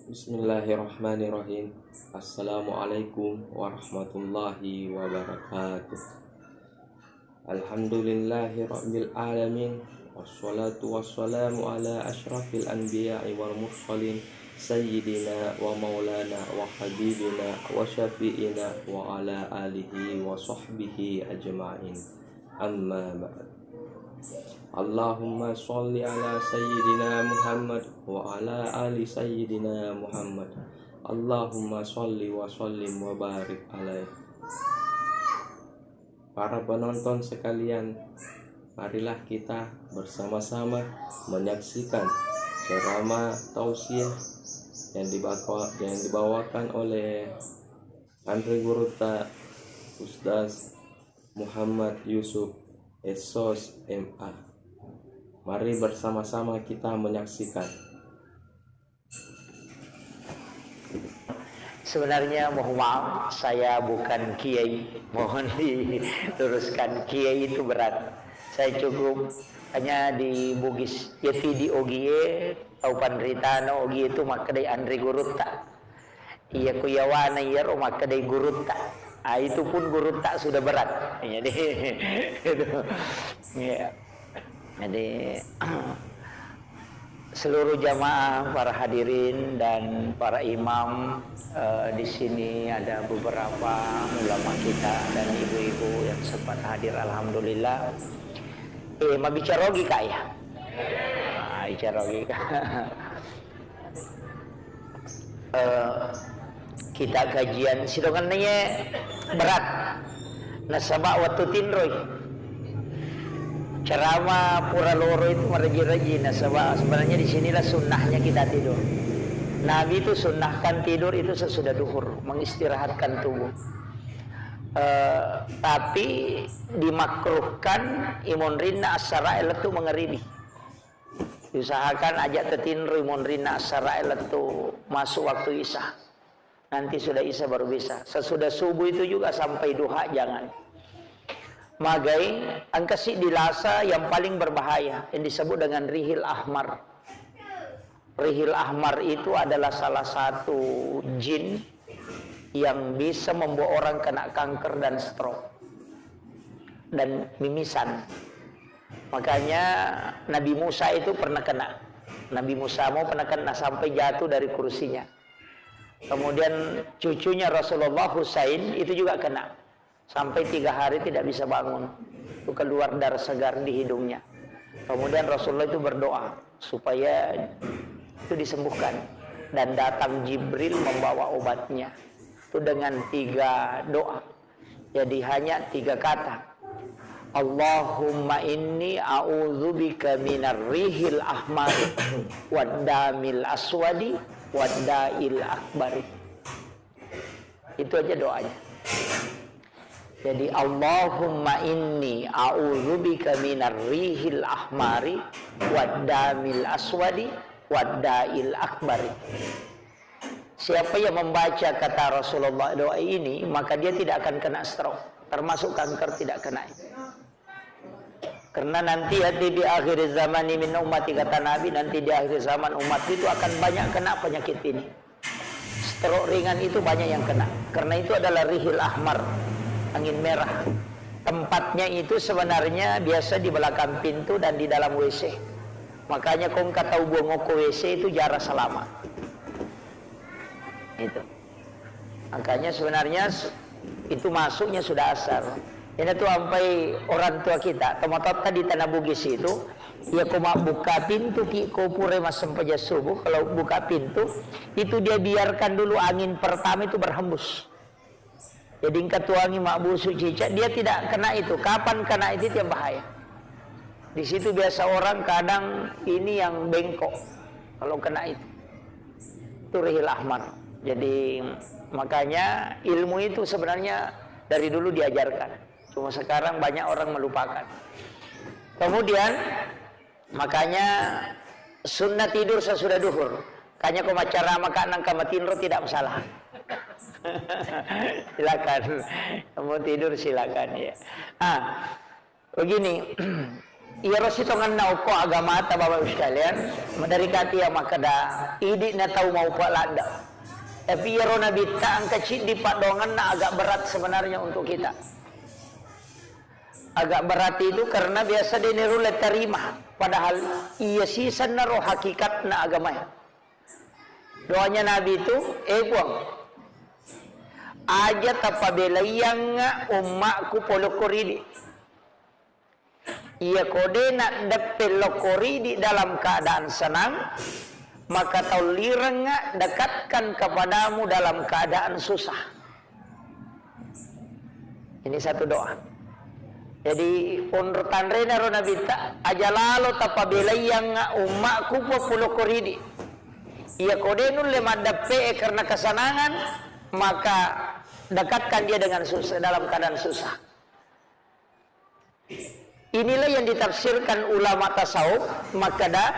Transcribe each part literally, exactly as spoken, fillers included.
Bismillahirrahmanirrahim. Assalamualaikum warahmatullahi wabarakatuh. Alhamdulillahi rabbil alamin. Wassalatu wassalamu ala asyrafil anbiya'i wal mursalin, sayyidina wa maulana wa habibina wa syafi'ina wa ala alihi wa sahbihi ajma'in. Amma ba'd. Allahumma shalli ala sayyidina Muhammad wa ala ali sayyidina Muhammad. Allahumma shalli wa sallim wa barik alaih. Para penonton sekalian, marilah kita bersama-sama menyaksikan ceramah tausiah yang dibaka-, yang dibawakan oleh Anre Gurutta Ustaz Muhammad Yusuf, S Sos, M A. Mari bersama-sama kita menyaksikan. Sebenarnya, mohon maaf, saya bukan kiai. Mohon diluruskan, kiai itu berat. Saya cukup hanya di Bugis. Jadi di Ogie, tau panritana Ogie itu makkedai Anre Gurutta. Iya, ku yawana iyaro makkedai gurutta. Ah, itu pun gurutta sudah berat. Jadi, itu. Iya. Jadi, seluruh jamaah, para hadirin dan para imam, eh, di sini ada beberapa ulama kita dan ibu-ibu yang sempat hadir, alhamdulillah. Eh, mabicara ogi, Kak, ya? Ah, bicara ogi, Kak. Eh, kita kajian sidongenna ye berat. Nasaba waktu tinroi. Ceramah pura loro itu meraji-raji. Nasaba sebenarnya di sinilah sunnahnya kita tidur. Nabi itu sunnahkan tidur itu sesudah duhur, mengistirahatkan tubuh. Eh, tapi dimakruhkan imonrinna assarae lettu mangaribi. Usahakan aja tetinroi monrinna assarae lettu masuk waktu isya. Nanti sudah isya baru bisa. Sesudah subuh itu juga sampai duha jangan. Magai, engka siddi lasa yang paling berbahaya, yang disebut dengan rihil ahmar. Rihil ahmar itu adalah salah satu jin yang bisa membuat orang kena kanker dan stroke dan mimisan. Makanya Nabi Musa itu pernah kena. Nabi Musa mau pernah kena sampai jatuh dari kursinya. Kemudian cucunya Rasulullah, Husain, itu juga kena. Sampai tiga hari tidak bisa bangun. Itu keluar darah segar di hidungnya. Kemudian Rasulullah itu berdoa supaya itu disembuhkan. Dan datang Jibril membawa obatnya. Itu dengan tiga doa. Jadi hanya tiga kata. Allahumma inni a'udzubika minar rihil ahmari wad damil aswadi wad da'il akbari. Itu aja doanya. Jadi, Allahumma inni a'udzubika minar rihil ahmari wad damil aswadi wad da'il akbari. Siapa yang membaca kata Rasulullah doa ini, maka dia tidak akan kena stroke, termasuk kanker tidak kena. Karena nanti, ya'ti fi akhir zamani min ummati, kata Nabi, nanti di akhir zaman umat itu akan banyak kena penyakit ini. Stroke ringan itu banyak yang kena. Karena itu adalah rihil ahmar, angin merah. Tempatnya itu sebenarnya biasa di belakang pintu dan di dalam W C. Makanya kong kata buang oko W C itu jarak selama. Itu. Makanya sebenarnya s-, itu masuknya sudah asar. Ini tuh sampai orang tua kita, tomatoatta di Tanah Bugis itu, ya, ko mabbuka pintu ki, ko pura massempajang subuh, kalau buka pintu, itu dia biarkan dulu angin pertama itu berhembus. Jadi engka tuangi mabbusu cicak, dia tidak kena itu. Kapan kena itu, itu yang bahaya. Di situ biasa orang kadang ini yang bengkok kalau kena itu. Itu rihil ahmar. Jadi makanya ilmu itu sebenarnya dari dulu diajarkan. Cuma sekarang banyak orang melupakan. Kemudian makanya sunnah tidur sesudah duhur. Kanya ko macarama ka nangka matinro tidak masalah. Silakan. Mau tidur silakan ya. Ah, begini. Iyaro sitongenna okko agamata, Bapak Ibu sekalian, maderikati iya makkeda, idi' na tau maupa ladde'. Tapi iyaro Nabitta engka ciddi paddoangenna agak berat sebenarnya untuk kita. Agak berat itu karena biasa de' nirulle tarima, padahal iya sisenna ro hakikatna agamaya. Doanya Nabi itu, "Eh Puang, aja tapabelaiangnga ummakku polokko ridi. Iyako de' naddeppe lokko ridi dalam keadaan senang, maka taulirengnga dekatkan kepadamu dalam keadaan susah." Ini satu doa. Jadi, onro tanrena ro Nabitta, aja lalo tapabelaiangnga ummakku populokko ridi. Iyako de' nulle maddeppe'e karena kesenangan, maka dekatkan dia dengan susah, dalam keadaan susah. Inilah yang ditafsirkan ulama tasawuf, makkeda,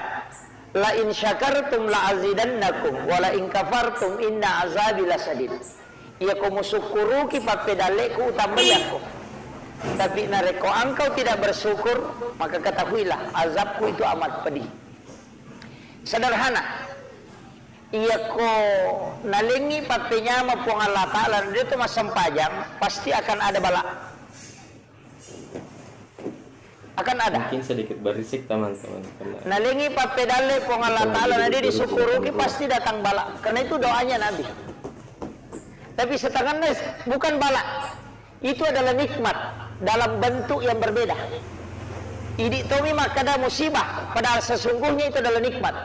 "La in syakartum la azidannakum, wa la in kafartum inna azabi lasadid." Iyako musukkuruki pappedalle'ku, utambaiakko. Tapi narekko engkau tidak bersyukur, maka ketahuilah azabku itu amat pedih. Sederhana. Iyako nalengngi pappenyama Puang Allah Ta'ala, dia tu massempajang, pasti akan ada bala. Akan ada. Mungkin sedikit berisik, teman-teman, karena nalengngi pappedalle Puang Allah Ta'ala, na de' disukkuruki, pasti datang bala. Karena itu doanya Nabi. Tapi setanganna bukan bala. Itu adalah nikmat dalam bentuk yang berbeda. Idi' tomi makkeda musibah, padahal sesungguhnya itu adalah nikmat.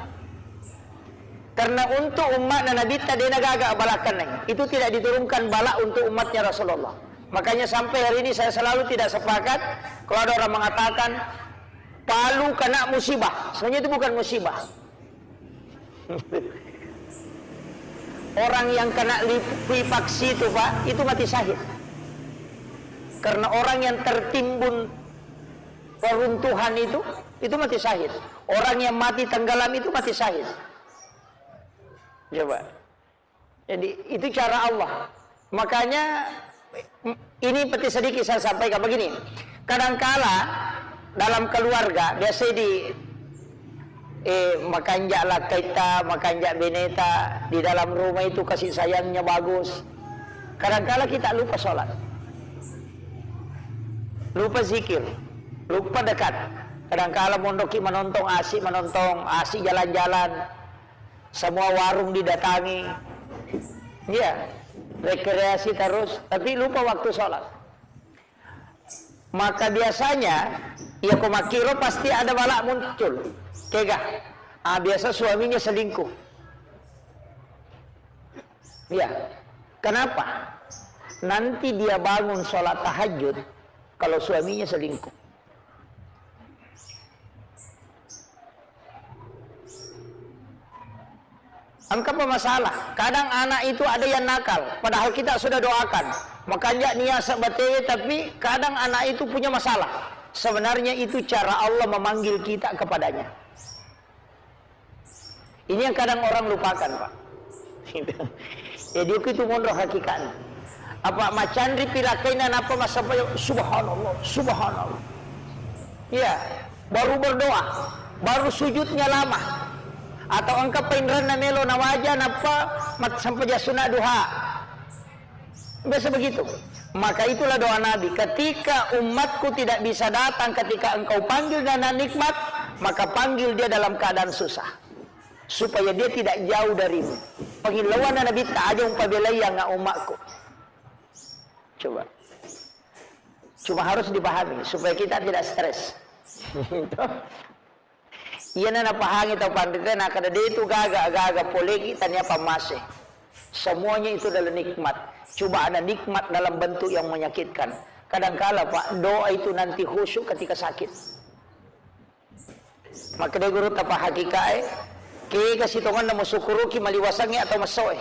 Karena untuk umatna Nabitta de' nagaga bala kenneng. Itu tidak diturunkan bala untuk umatnya Rasulullah. Makanya sampai hari ini saya selalu tidak sepakat kalau ada orang mengatakan Palu kena musibah. Sebenarnya itu bukan musibah. Orang yang kena likuifaksi itu, Pak, itu mati syahid. Karena orang yang tertimbun reruntuhan itu, itu mati syahid. Orang yang mati tenggelam itu mati syahid. Coba. Jadi, itu cara Allah. Makanya, ini penting sedikit saya sampaikan begini. Kadangkala dalam keluarga, biasa di, eh, makanja' lakkaitta, makanja' beneta, di dalam rumah itu kasih sayangnya bagus. Kadangkala kita lupa sholat. Lupa zikir. Lupa dekat. Kadangkala monroki manontong, asik manontong, asik jalan-jalan. Semua warung didatangi. Iya, rekreasi terus, tapi lupa waktu sholat. Maka biasanya, iya ko makkiro pasti ada bala muncul. Kega? Ah, biasa suaminya selingkuh. Iya. Kenapa? Nanti dia bangun sholat tahajud kalau suaminya selingkuh. Engkapa masalah? Kadang anak itu ada yang nakal, padahal kita sudah doakan. Makanja' nia' sebetulnya, tapi kadang anak itu punya masalah. Sebenarnya itu cara Allah memanggil kita kepadanya. Ini yang kadang orang lupakan, Pak. Jadi, itu monro hakikatnya. Apa macanri pilakaina, napa masampaja, "Subhanallah, subhanallah." Iya, baru berdoa, baru sujudnya lama. Atau engka painranna melo nawaja, napa mat-, sampaja sunat duha. Biasa begitu. Maka itulah doa Nabi, "Ketika umatku tidak bisa datang ketika engkau panggil dengan nikmat, maka panggil dia dalam keadaan susah. Supaya dia tidak jauh darimu." Pangillauanna Nabitta, "Aja umpabelaiangnga umatku." Coba. Cuma harus dipahami supaya kita tidak stres. Iyana napahangi tau panrita, nakkeda, "De' tu gaga, gaga poleki tania pammase. Semuanya itu adalah nikmat. Cuma ada nikmat dalam bentuk yang menyakitkan." Kadangkala, Pak, doa itu nanti khusyuk ketika sakit. Makkeda guru tapa hakikae, kega sitongenna musukkuruki maliwasangnge atau messoe.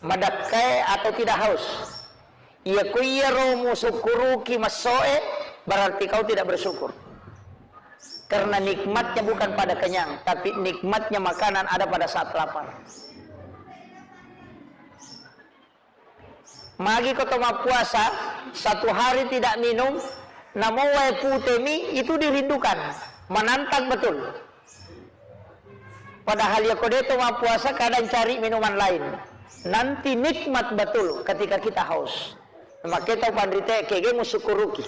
Madakkae atau tidak haus? Iya, ku iyaro musukkuruki messoe, berarti kau tidak bersyukur. Karena nikmatnya bukan pada kenyang, tapi nikmatnya makanan ada pada saat lapar. Magi ko to mappuasa, satu hari tidak minum, Namo wae putemi itu dirindukan, menantang betul. Padahal ya kodeto mappuasa kadang cari minuman lain. Nanti nikmat betul ketika kita haus. Makanya tau panrite kege musyukuruki.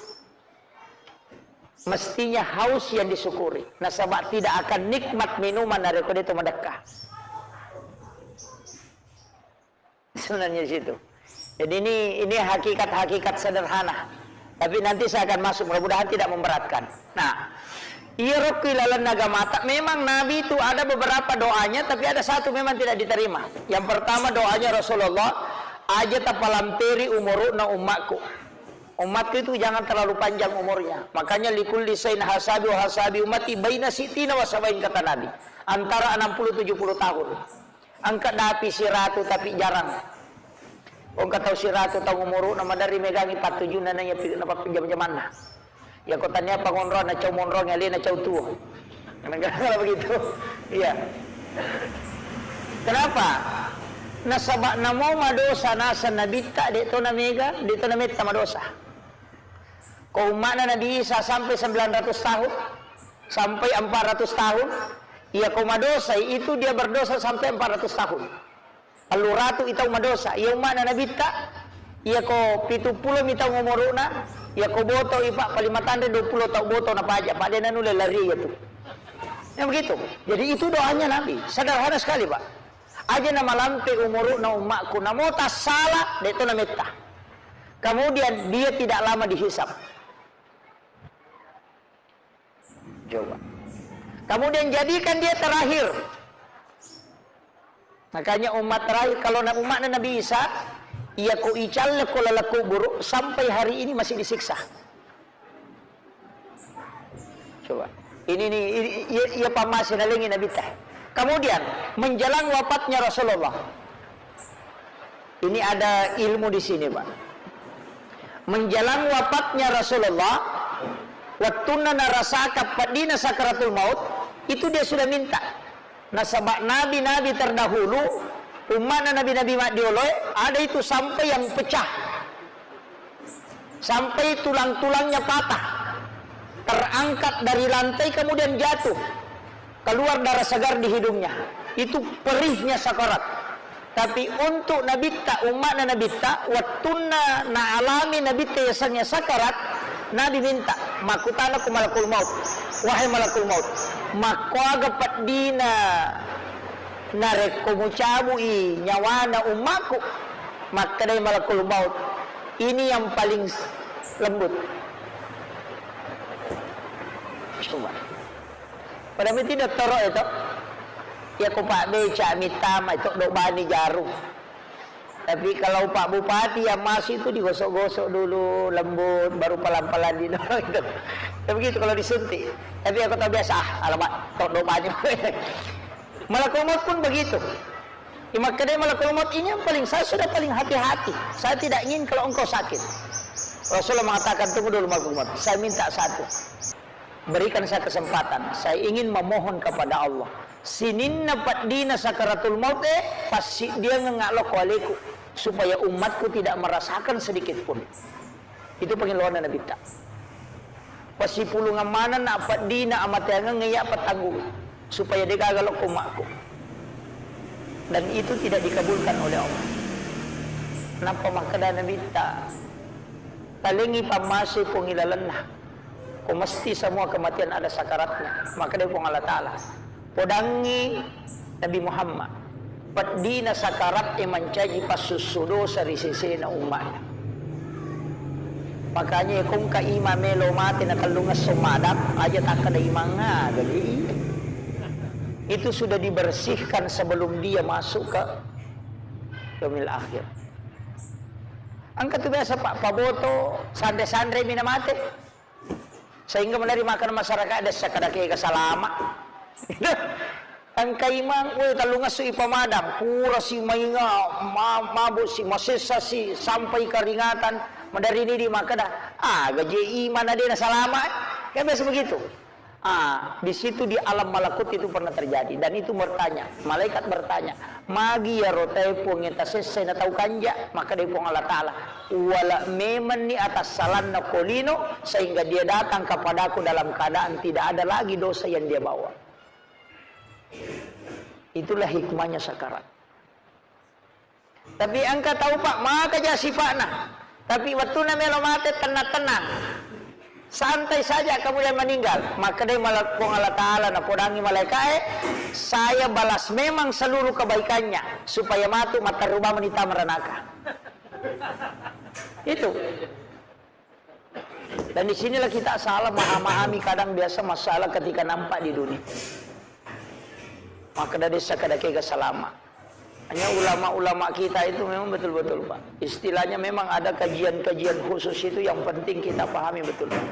Mestinya haus yang disyukuri. Nasaba tidak akan nikmat minuman narekko deto madekka. Sebenarnya di situ. Jadi ini ini hakikat-hakikat sederhana. Tapi nanti saya akan masuk, mudah-mudahan tidak memberatkan. Nah, iya rokku ilalenna agamata, memang Nabi itu ada beberapa doanya, tapi ada satu memang tidak diterima. Yang pertama doanya Rasulullah, aja tapalamperi umuruna ummakku. Umatku itu jangan terlalu panjang umurnya. Makanya likulli sain hasabi wa hasabi umati baina sitina wa sabain kata Nabi. Antara enam puluh tujuh puluh tahun. Engka dapi siratu tapi jarang. Engka tau siratu tau umuru na madari megangi patujuna na iya pi na jam-jamanna. Ya kotanya pangonro na cau monro ngali na cau tuo. Negara begitu. Iya. Kenapa? Nasaba namo madosa nasa nabitta de to na mega, de to na metta madosa. Ko umma'na Nabi Isa sampai sembilan ratus tahun, sampai empat ratus tahun, iya ko madosai itu dia berdosa sampai empat ratus tahun. Tellu ratu i tau madosa, iya umma'na Nabitta, iya ko pitu pulo mi tau umuru'na, iya ko boto i, Pak, paling matanre dua pulo tau boto na paja, Pak, de nanulle lari iya tu. Ya begitu. Jadi itu doanya Nabi, sederhana sekali, Pak. Aja na malampe umuru'na ummakku, namo tassala, de to na metta. Kemudian dia tidak lama dihisab. Coba. Kemudian jadikan dia terakhir. Makanya umat terakhir, kalau na-, umatnya Nabi Isa, iya ko icalle ko laleng kuburu, sampai hari ini masih disiksa. Coba. Ini nih, ini, iya, iya pamase nalengi Nabi teh. Kemudian, menjelang wafatnya Rasulullah. Ini ada ilmu di sini, Pak. Menjelang wafatnya Rasulullah, wattunna narasaka peddina sakaratul maut, itu dia sudah minta. Nasaba nabi-nabi terdahulu, umatna nabi-nabi maddioloe, ada itu sampai yang pecah. Sampai tulang-tulangnya patah. Terangkat dari lantai kemudian jatuh. Keluar darah segar di hidungnya. Itu perihnya sakarat. Tapi untuk nabitta, umatna nabitta, wattunna naalami nabitta yasengnge sakarat, nabi minta, makkutana ku malakul maut, wahai malakul maut, makkoaga peddina narekko mucabui nyawana ummaku? Makkedai malakul maut, ini yang paling s-, lembut. Coba. Pada miti dottoro itu, ya ko Pak Beca mitama itu dok bani jarum. Tapi kalau Pak Bupati yang masuk itu digosok-gosok dulu, lembut, baru pelan-pelan didorong itu. Ya begitu kalau disuntik. Tapi aku tahu biasa, ah, alamak, tok dok bani. Malakul maut pun begitu. Di Makkah dia malakul maut ini yang paling, saya sudah paling hati-hati. Saya tidak ingin kalau engkau sakit. Rasulullah mengatakan, tunggu dulu malakul maut. Saya minta satu. Berikan saya kesempatan. Saya ingin memohon kepada Allah. Sininna peddina sakaratul maut, eh, passiddiangeng lokko aleku. Supaya umatku tidak merasakan sedikit pun. Itu pengeluaran Nabitta. Pasipulungan manenna peddina amateangeng iya petanggung. Supaya degaga lokko umatku. Dan itu tidak dikabulkan oleh Allah. Nappa makkeda Nabitta, talengi pammasei Puang ilalenna. Ko mesti semua kematian ada sakaratnya. Maka dia Puang Allah Ta'ala. Podangi Nabi Muhammad. Peddina sakarat e mancaji passussu dosa ri sesena umma'na. Makanya kongka imang melo mate na tellung esso madang, aja takkeda imang aga je iya. Itu sudah dibersihkan sebelum dia masuk ke yaumil akhir. Engka tu biasa, Pak, paboto, sanre-sanre mi na mate. Sehingga menari makan masyarakat ada sakadake ga salama. Engka imang, woi, tellung esso ipamadang, pura si mainga, ma-, mabuk si, masessa si, sampai keringatan, madari ni di makkeda, ah, gaje imang na de na salama, eh. Kan biasa begitu. Ah, di situ di alam malakut itu pernah terjadi. Dan itu bertanya, malaikat bertanya, "Magi iyaro tae Puang e tasessai na tau kanja?" Makkedai Puang Allah Ta'ala, "Uwala memenni atassalanna ko lino, sehingga dia datang kepadaku dalam keadaan tidak ada lagi dosa yang dia bawa." Itulah hikmahnya sakarat. Tapi engka tau, Pak, maka ja sifa'na. Tapi wettuna melo mate, tenang-tenang. Santai saja, kemudian meninggal. Makkedai mala-, Puang Allah Ta'ala, napodangi malaika'e, "Saya balas memang seluruh kebaikannya, supaya matu matteru bawang menita meranaka." Itu. Dan di sinilah kita salah memahami kadang biasa masalah ketika nampak di dunia. Maka dari sakada kega salama. Hanya ulama-ulama kita itu memang betul-betul, Pak. Istilahnya memang ada kajian-kajian khusus itu yang penting kita pahami betul, Pak,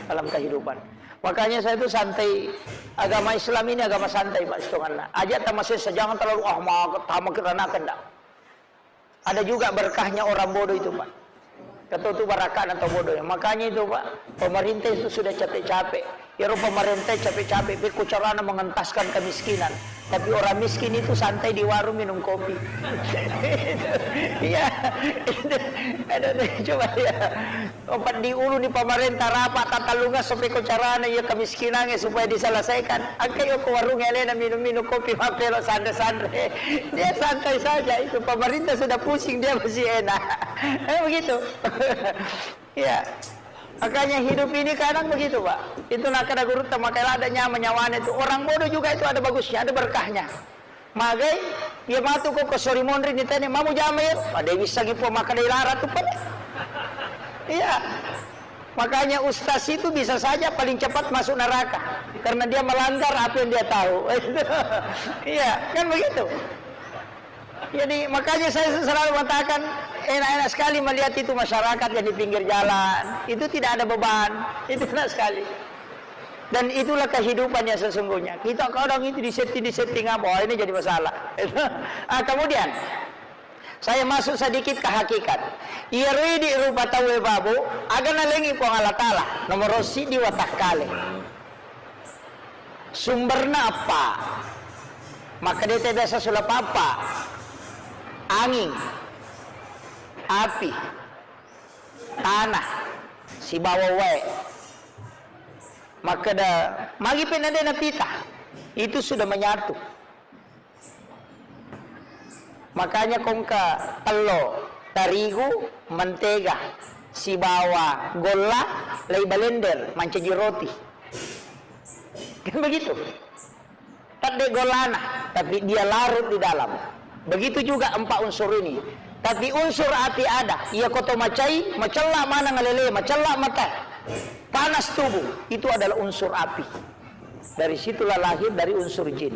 dalam kehidupan. Makanya saya itu santai, agama Islam ini agama santai, Pak, setonganna. Aja tamasessa, jangan terlalu, "Ah, maka tamak kerana kendak." Ada juga berkahnya orang bodoh itu, Pak. Kata tu barakana tau bodoh ya. Makanya itu, Pak, pemerintah itu sudah capek-capek. Ya, pemerintah capek-capek, pekko carana mengentaskan kemiskinan. Tapi orang miskin itu santai di warung minum kopi. Iya, itu, aduh, aduh, coba ya. Opat di ulu ni pemerintah rapat tatallunga sope ko carana iya kemiskinannya supaya diselesaikan. Angka yo ko warung elena minum-minum kopi mapelo sanre-sanre. Dia santai saja itu. Pemerintah sudah pusing, dia masih enak. Eh, begitu. Iya. Makanya hidup ini kadang begitu, Pak. Itu nakada guru temakai lada nyawa nyawane itu. Orang bodoh juga itu ada bagusnya, ada berkahnya. Magai, iya matu ko, ko sori monri ni tene, mamu jama ya, pada bisa gipo maka dai lara tu pale. Iya. Makanya ustaz itu bisa saja paling cepat masuk neraka karena dia melanggar apa yang dia tahu. Iya, kan begitu. Jadi makanya saya selalu mengatakan enak-enak sekali melihat itu masyarakat yang di pinggir jalan. Itu tidak ada beban. Itu enak sekali. Dan itulah kehidupan yang sesungguhnya. Kita kadang itu disetting-disetting apa, wah, ini jadi masalah. Ah, kemudian, saya masuk sedikit ke hakikat. Iyaro idi rupa tauwe babu, aga nalengi Puang Allah Ta'ala, nomor siddi watakkale. Sumberna apa? Maka dia biasa sulap apa? Angin, api, tanah, sibawa wae. Makkeda, magi penna de napita? Itu sudah menyatu. Makanya kongka tello, tarigu, mentega, sibawa golla, lei balender, mancaji roti. Kan begitu. Tadde golana, tapi dia larut di dalam. Begitu juga empat unsur ini. Tapi unsur api ada, iya koto macai, macella maneng lele, macella mata, panas tubuh, itu adalah unsur api. Dari situlah lahir dari unsur jin.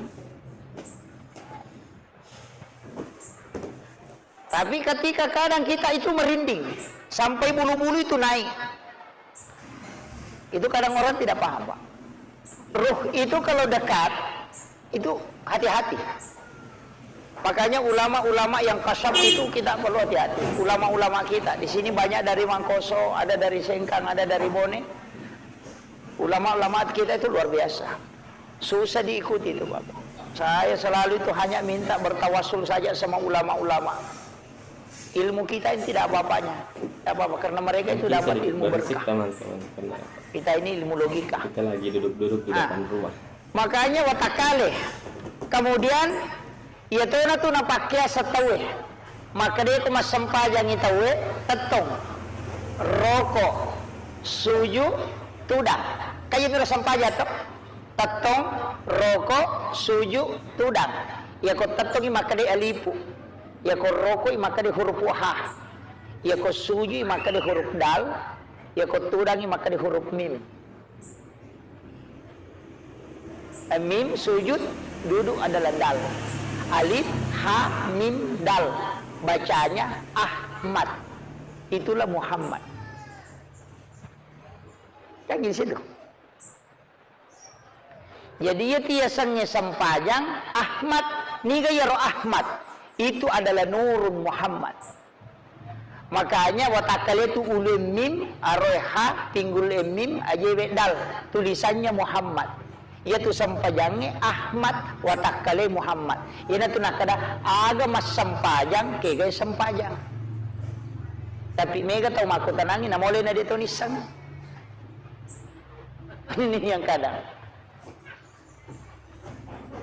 Tapi ketika kadang kita itu merinding, sampai bulu-bulu itu naik. Itu kadang orang tidak paham, Pak. Ruh itu kalau dekat, itu hati-hati. Makanya ulama-ulama yang kasab itu kita perlu hati-hati. Ulama-ulama kita, di sini banyak dari Mangkoso, ada dari Sengkang, ada dari Bone. Ulama-ulama kita itu luar biasa. Susah diikuti itu, Bapak. Saya selalu itu hanya minta bertawassul saja sama ulama-ulama. Ilmu kita ini tidak apa-apanya. Tidak apa-apa, karena mereka itu dapat ilmu berkah. Kita ini ilmu logika. Kita lagi duduk-duduk di depan rumah. Makanya watakkale. Kemudian, iya tona tu napakkea setauwe. Makkedeko massempajangi tauwe, tettong, roko, suju, tudang. Kaya piro sempajang to? Tettong, roko, suju, tudang. Iyako tettongi makkeda alifu. Iyako rokoi makkeda huruf ha. Iyako sujui makkeda huruf dal. Iyako tudangi makkeda huruf mim. Eh, mim sujud duduk adalah dal. Alif, ha, mim, dal. Bacanya Ahmad. Itulah Muhammad. Kan di situ. Jadi, iya tiasengnge sempajang Ahmad, niga iyaro Ahmad? Itu adalah Nurun Muhammad. Makanya watakkale tu ulu mim, aroe ha, tinggul mim, ajewe dal, tulisannya Muhammad. Iyatu sempajangnge Ahmad, watakkale Muhammad. Iyanatu nakkeda, aga massempajang, kegai sempajang. Tapi mega tau makkutanangi, namole na de' to nisseng. Ini yang kadang.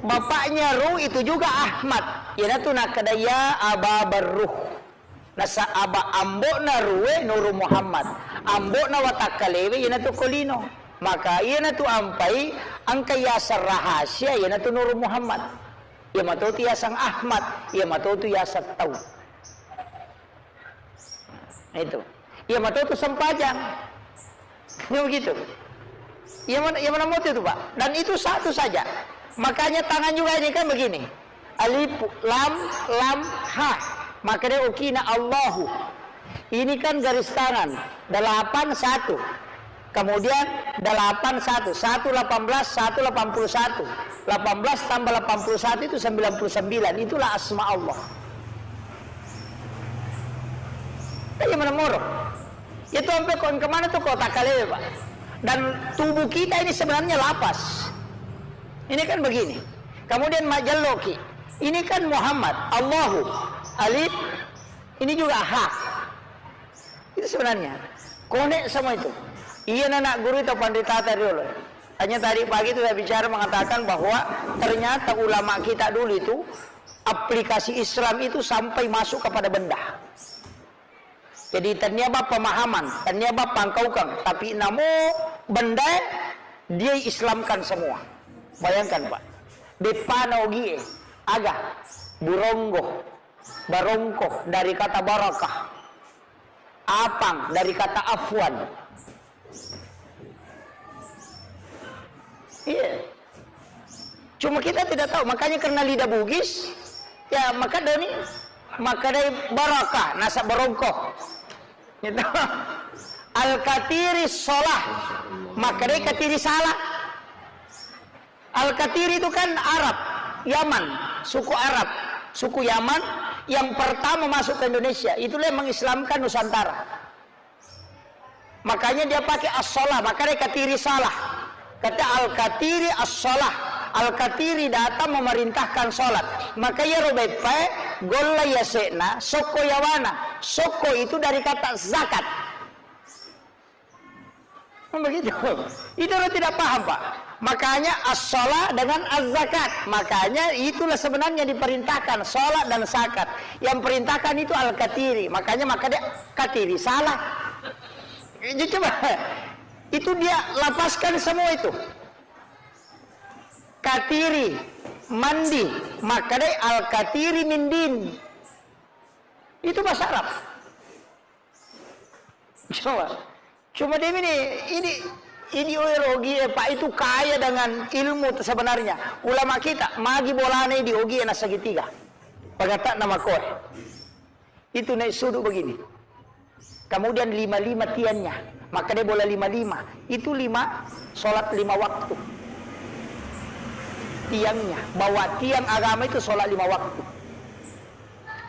Bapaknya Ruh itu juga Ahmad. Iyanatu nakkeda, ya Aba Barruh. Nasa aba ambo'na Ruwe Nuru Muhammad. Ambo'na watakkalewe iyanatu ko lino. Maka iyanatu ampai engka yaseng rahasia iyanatu Nuru Muhammad. Iya matotu yaseng Ahmad, iya matotu yaseng tau. Itu. Iya matotu sempajang. Kan begitu. Iya mana, iya mana moto itu, Pak? Dan itu satu saja. Makanya tangan juga ini kan begini. Alif, lam, lam, ha. Maka dia okina Allahu. Ini kan garis tangan. Delapan, satu. Kemudian delapan, satu. Satu, delapan belas, satu, delapan puluh satu. Delapan belas tambah delapan puluh satu itu sembilan puluh sembilan. Itulah asma Allah. Iya mana moro. Itu sampai kok kemana tuh kota kalewe, Pak? Dan tubuh kita ini sebenarnya lapas. Ini kan begini. Kemudian majalloki. Ini kan Muhammad, Allahu, Alif, ini juga ha. Itu sebenarnya. Konek semua itu. Iya, anak guru itu pandita tadi dulu. Hanya tadi pagi itu saya bicara mengatakan bahwa ternyata ulama kita dulu itu aplikasi Islam itu sampai masuk kepada benda. Jadi, tennia bang pemahaman, tennia bang pangkaukang, tapi namo bendae dia Islamkan semua. Bayangkan, Pak. Beppana ogie, aga, buronggo, barongko dari kata barakah. Apang dari kata afwan. Iya. Cuma kita tidak tahu, makanya karena lidah Bugis, ya maka doni, maka dari barakah, nasa barongko. Gitu. Al-Katiri sholah, maka dari katiri salah. Al-Katiri itu kan Arab, Yaman, suku Arab, suku Yaman yang pertama masuk ke Indonesia. Itulah yang mengislamkan Nusantara. Makanya dia pakai as-shalah, makanya katiri salah. Kata Al-Katiri as-shalah. Al-Katiri datang memerintahkan sholat. Maka iyaro beppae golla yase'na, sokko yawana. Sokko itu dari kata zakat. Kan begitu. Itu orang tidak paham, Pak. Makanya as-shalah dengan az-zakat. Makanya itulah sebenarnya diperintahkan sholat dan zakat. Yang perintahkan itu al-katiri. Makanya maka dia katiri salah. Jadi coba, itu dia lapaskan semua itu. Katiri, mandi, maka dia al-katiri mindin. Itu bahasa Arab. Coba. Cuma dia ini, ini, ini oi rogi, eh, Pak, itu kaya dengan ilmu sebenarnya. Ulama kita, magi bolana di ogi na segitiga. Pengata nama koe. Itu naik sudut begini. Kemudian lima-lima tiangnya. Maka dia bola lima-lima. Itu lima, sholat lima waktu. Tiangnya. Bahwa tiang agama itu sholat lima waktu.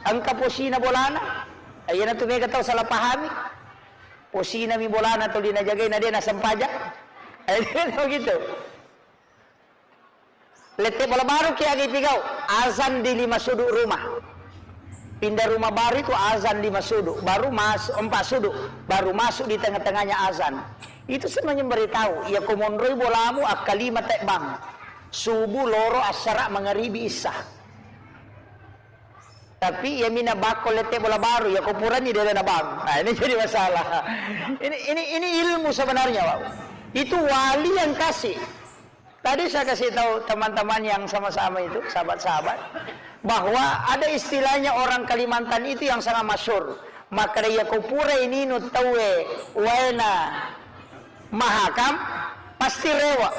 Engka posina bolana. Ayo nanti mereka tahu salah pahami. Posina mi bolana tuli najagai na dia na sempajang. Eh, dia tahu gitu. Lette bola baru ki agi pigau, azan di lima sudut rumah. Pindah rumah baru itu azan lima sudut, baru masuk empat sudut, baru masuk di tengah-tengahnya azan. Itu sebenarnya memberitahu, ya ko monroi bolamu akka lima tebbang. Subuh, loro, assara, mangaribi, isya. Tapi iya mina bakko lette bola baru, ya ko purani dia na bang. Nah, ini jadi masalah. Ini, ini, ini ilmu sebenarnya, Pak. Itu wali yang kasih. Tadi saya kasih tahu teman-teman yang sama-sama itu, sahabat-sahabat, bahwa ada istilahnya orang Kalimantan itu yang sangat masyhur. Maka iya ko pura ini nu taue waena Mahakam, pasti rewa.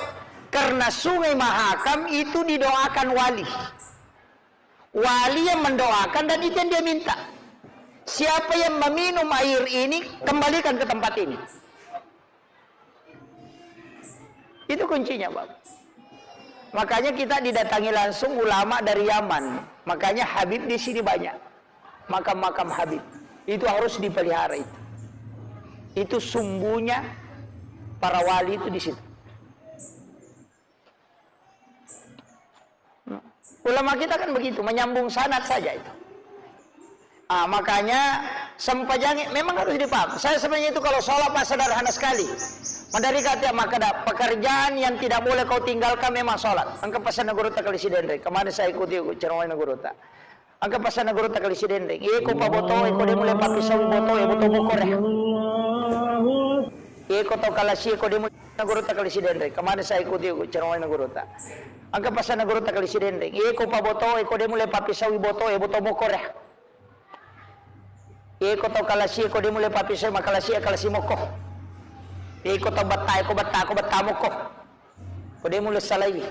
Karena Sungai Mahakam itu didoakan wali. Wali yang mendoakan dan itu yang dia minta. Siapa yang meminum air ini, kembalikan ke tempat ini. Itu kuncinya, Pak. Makanya kita didatangi langsung ulama dari Yaman. Makanya Habib di sini banyak. Makam-makam Habib. Itu harus dipelihara itu. Itu sumbunya para wali itu di situ. Ulama kita kan begitu, menyambung sanad saja itu. Ah, makanya sempajangi memang harus dipaham. Saya sebenarnya itu kalau sholat, Pak, sederhana sekali. Madari kata makkeda, pekerjaan yang tidak boleh kau tinggalkan memang sholat. Engka pesanna gurutta kali Sidenreng. Kemarin saya ikuti ceramahnya gurutta. Engka pesanna gurutta kali Sidenreng. Iko paboto, iko de mulai papisawi boto, e boto mokore. Iko tau kalasi, iko de mulai gurutta kali Sidenreng. Kemarin saya ikuti ceramahnya gurutta. Engka pesanna gurutta kali Sidenreng. Iko paboto, iko de mulai papisawi boto, e boto mokore. Iko tau kalasi, iko de mulai papisawi makalasi, kalasi moko. Iko tau betta, iko betta, ko betta moko. Ko de mulai salaiwi.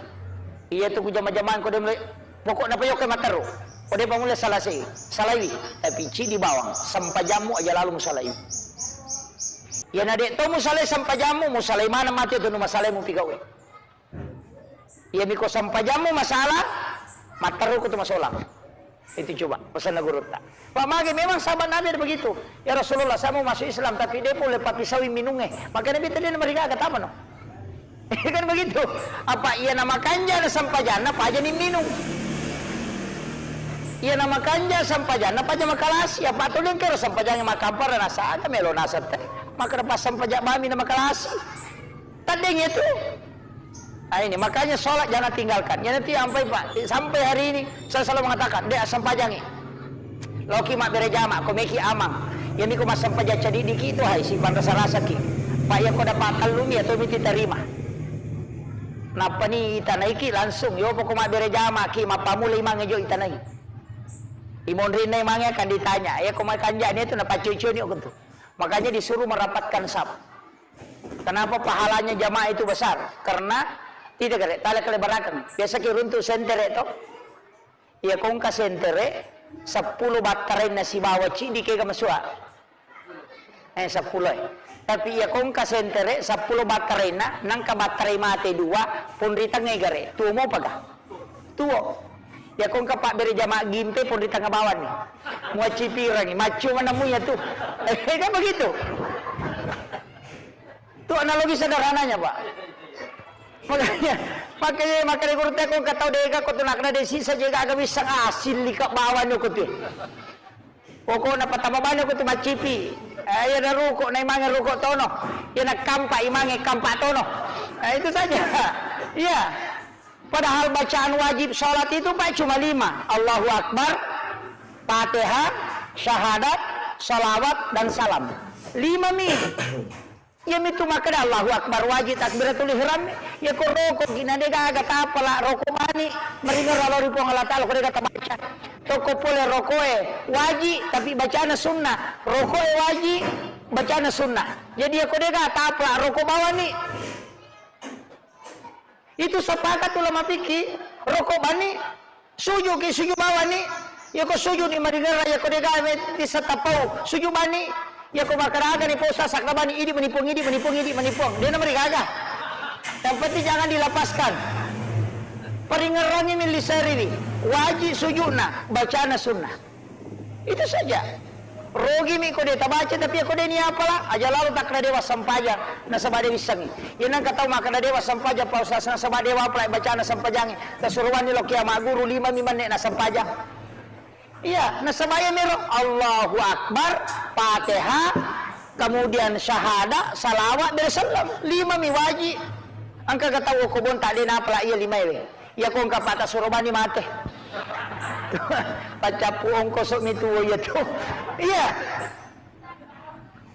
Iya tu ku jama-jamang ko de mulai. Pokokna pa yoke matteru. Ko de pa mulai salasai. Salaiwi. Tapi cidi bawang. Sempajammu aja lalu musalaiwi. Iya na de to musalai sempajammu, musalai mana mati tu nu masalai mu pigawe. Iya miko sempajammu masalah, matteru ko tu masolang. Itu coba pesanna gurutta. Pak mage memang sahabat Nabi ada begitu. Ya Rasulullah, saya mau masuk Islam tapi de pole papisawi minungnge. Maka Nabi tadi marigaga tapa no? Kan begitu. Apa iya nama kanja na sampajanna paja ni minung. Iya nama kanja sampajanna paja makalasi. Apa tu dengkero sampajanna makampar nasa aga melo nasa te. Maka dapat sampaja bami na makalasi. Tadeng itu. Ah, ini makanya sholat jangan tinggalkan. Ya nanti sampai, Pak, sampai hari ini saya selalu mengatakan, "Dek, assempajangi. Loki mabbere jama, ko meki amang. Ya miko massempaja cadi diki itu hai si panrasa-rasa ki. Pak, ya ko dapat kallumi atau miti terima." Napani itanaiki langsung, yo poko mabbere jama ki mappamula imangnge jo itanai. Imonrinna imangnge akan ditanya, ya ko makanjani itu napaccioni itu. Makanya disuruh merapatkan saf. Kenapa pahalanya jamaah itu besar? Karena tidak kere, tala kelebarakeng. Biasa ki runtu sentere to. Iya kongka sentere seppulo battarainna sibawa cidi kega masua. Eh, seppulo eh. Tapi iya kongka sentere seppulo battarainna, nangka battarai mate dua, pun ri tengngai gare. Tuo mopaga? Tuo. Ya kongka pabbere jama gimpe pun ri tengnga bawang ni. Muaccipirangi, maccio mana muya tu. Eh, kan begitu. Tu analogi sederhananya, Pak. Makanya, makanya, makanya guru teko engka tau dega ko tu nakna de sisa jega aga wisseng asil lika bawang ni ko tu. Pokokna patama bani ko tu maccipi. Eh, iya na ruko, na imangnge ruko tono. Iya na kampa, imangnge kampa tono. Eh, itu saja. Iya. Padahal bacaan wajib sholat itu, Pak, cuma lima. Allahu Akbar, Fatihah, syahadat, salawat, dan salam. Lima mi. Iya mitu makkeda Allahu Akbar wajib takbiratul ihram. Iya ko roko gina de gaga tapala roko bani. Meringerra lao ri Puang Allah Ta'ala ko de gaga tabaca. Tokko pole rokoe wajib tapi bacana sunnah. Rokoe wajib, bacana sunnah. Jadi iya ko de gaga tapala roko bawang ni. Itu sepakat ulama fikih, roko bani, sujud ki sujud bawang ni, iya ko sujud ni maringerra, iya ko de gaga meti satapau, sujud bani, iya ko makkeda aga ni posa sakna bani, idi mani Puang, idi mani Puang, idi mani Puang. De na marigaga. Yang penting jangan dilepaskan. Paringerrangi milli seriwi, wajib sujudna, bacana sunnah. Itu saja. Rogi mi ko de tabaca, tapi ko de ni apala, aja lalu takna dewa sempajang, nasaba de wissengi. Iya nangka tau makkeda dewa sempajang, Pak Ustaz, nasaba dewa apala bacana sempajangi. Tasuruanni lo kiama guru lima mi menne na sempajang. Iya, nasaba iya mero Allahu Akbar, Fatihah, kemudian syahada, salawat, bere selleng. Lima mi wajib. Engka ga tau ko bonta de na apala iya lima ewe. Iya ko engka pattasuro bani mate. Paccappu ongkoso mi tuo iya tu. Iya.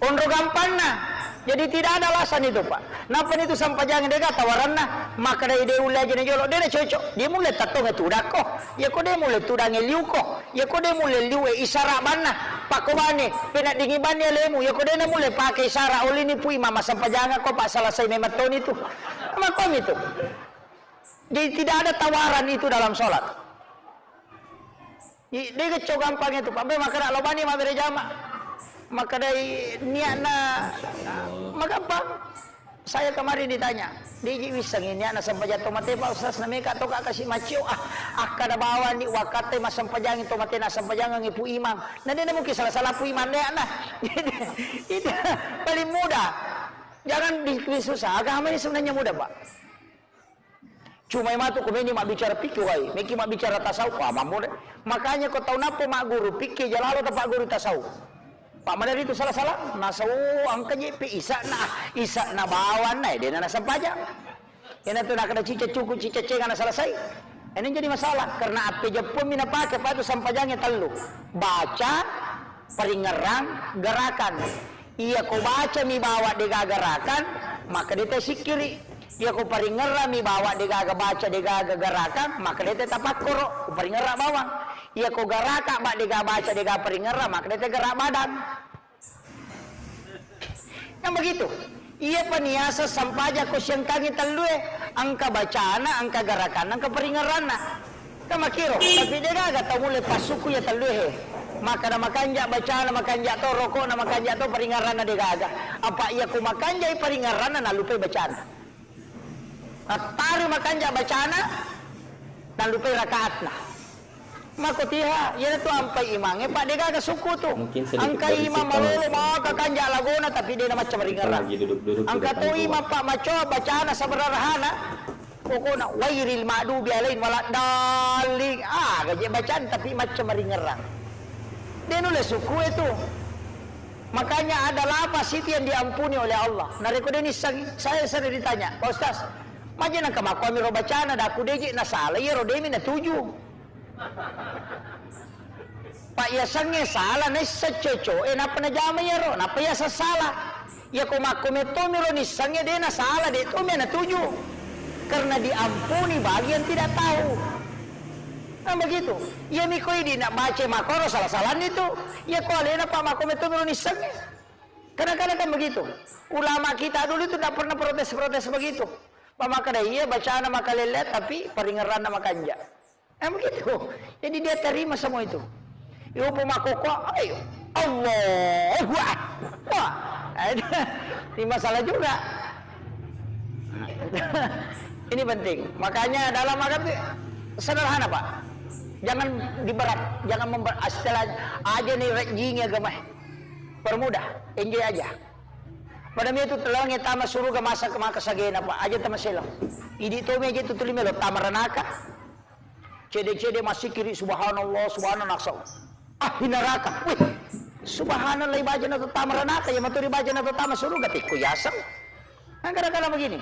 Onro gampanna. Jadi tidak ada alasan itu, Pak. Napa itu sampajang de ga tawaranna? Makkeda de ulle aja na jolo, de na cocok. De mulle tattonge tudakko. Iya ko de mulle tudange liuko. Iya ko de mulle liu e isara banna. Pakko bane, pena dingi bani alemu. Iya ko de na mulle pake isara olini pui mama sampajang ko, Pak, selesai memang toni tu. Makko mi tu. Jadi tidak ada tawaran itu dalam sholat. I, de gecco gampang itu, Pak. Be makkeda lo bani mabbere jama. Makkedai niatna magampang. Saya kemarin ditanya, de ji wissengi niatna sempajang to mate, Pak Ustaz, na meka to ka kasi maccio. Ah, akkada bawang ni wakkatte massempajangi to mate na sempajangengi Pu Imang. Na de na mungkin salah-salah Pu Imang niatna. Itu paling mudah. Jangan dibikin susah. Agama ini sebenarnya mudah, Pak. Cuma matu ko meni mabbicara fikih wae, meki mabbicara tasawuf, wah, mammure. Makanya ko tau nappo magguru fikih, jalalo tapagguru tasawuf. Pak, mana itu salah-salah? Nasau angka je pe isa'na, isa'na bawanna, eh, dena nasempajang. Ena tu nakada cica cuku, cica cenga na selesai. Ini jadi masalah, karena appe jeppummi napake, apa itu sempajangnge tellu. Baca, paringerrang, gerakan. Iya ko baca mi bawa degaga gerakan, maka deta sikkiri. Iya ko paringerrang mi bawa degaga baca degaga gerakan, maka deta tapakkoro, ko paringerrang bawang. Iya ko garaka ba dega baca dega paringerrang, maka deta gerak badan. Kan begitu. Iya paniasa sampaja ko siangkangi tellue, angka bacana, angka gerakan, angka paringerranna. Kan makiro, tapi degaga tau mulle passuku ya tellue he. Maka na makanja bacana, makanja to rokona, makanja to paringerranna degaga. Apa iya ko makanja paringerranna nalupai bacana. Attari makanja bacana, nalupai rakaatna. Mako tiha, iyanatu ampai imangnge, Pak, degaga suku tu. Mungkin sedikit. Angka imang malolo, maka kanja lagona, tapi de na macca maringerrang. Lagi duduk-duduk. Angka to imang, Pak, maco bacana sabararahana. Pokokna, wairil ma'dubi alaihim waladdallin. Ah, gaje bacaan, tapi macca maringerrang. De nulle suku itu. Makanya ada lapas itu yang diampuni oleh Allah. Narekko de nissengi, saya sering ditanya, "Pak Ustaz, maje nangka makkuami ro bacana, daku deje nasala, iyaro demi natuju." Pak, yasengnge sala, naisseng coco'e, nappa najama iyaro, nappa yaseng sala. Yako makko mettomi ro nissengnge, de nasala, de tomi natuju. Karena diampuni bagi yang tidak tahu. Nah, begitu. Iya miko idi nak baca makoro salah-salah itu. Iya ko alena Pak makko mettomi ro nissengnge. Kadang-kadang kan begitu. Ulama kita dulu itu tidak pernah protes-protes begitu. Pak, maka dah iya bacana makalele tapi paringerranna makanja. Nah, begitu. Jadi dia terima semua itu. Yo, pemako kok, ayo. Allahu Akbar. Wah, ini masalah juga. Ini penting. Makanya dalam agama itu sederhana, Pak. Jangan diberat, jangan memberat. Istilah aja nih rejing agama. Permudah, enjoy aja. Pada itu telange tama suruga masa ke maka sagena, Pak. Aja tama selang. Idi tomi aja tu tuli melo tama ranaka. Cede-cede masikiri, "Subhanallah, subhanallah," naksau. Ah, hinaraka. Wih, subhanallah, ibajana to tama ranaka, ya maturi ibajana to tama suruga, pikku yaseng. Nah, gara-gara begini,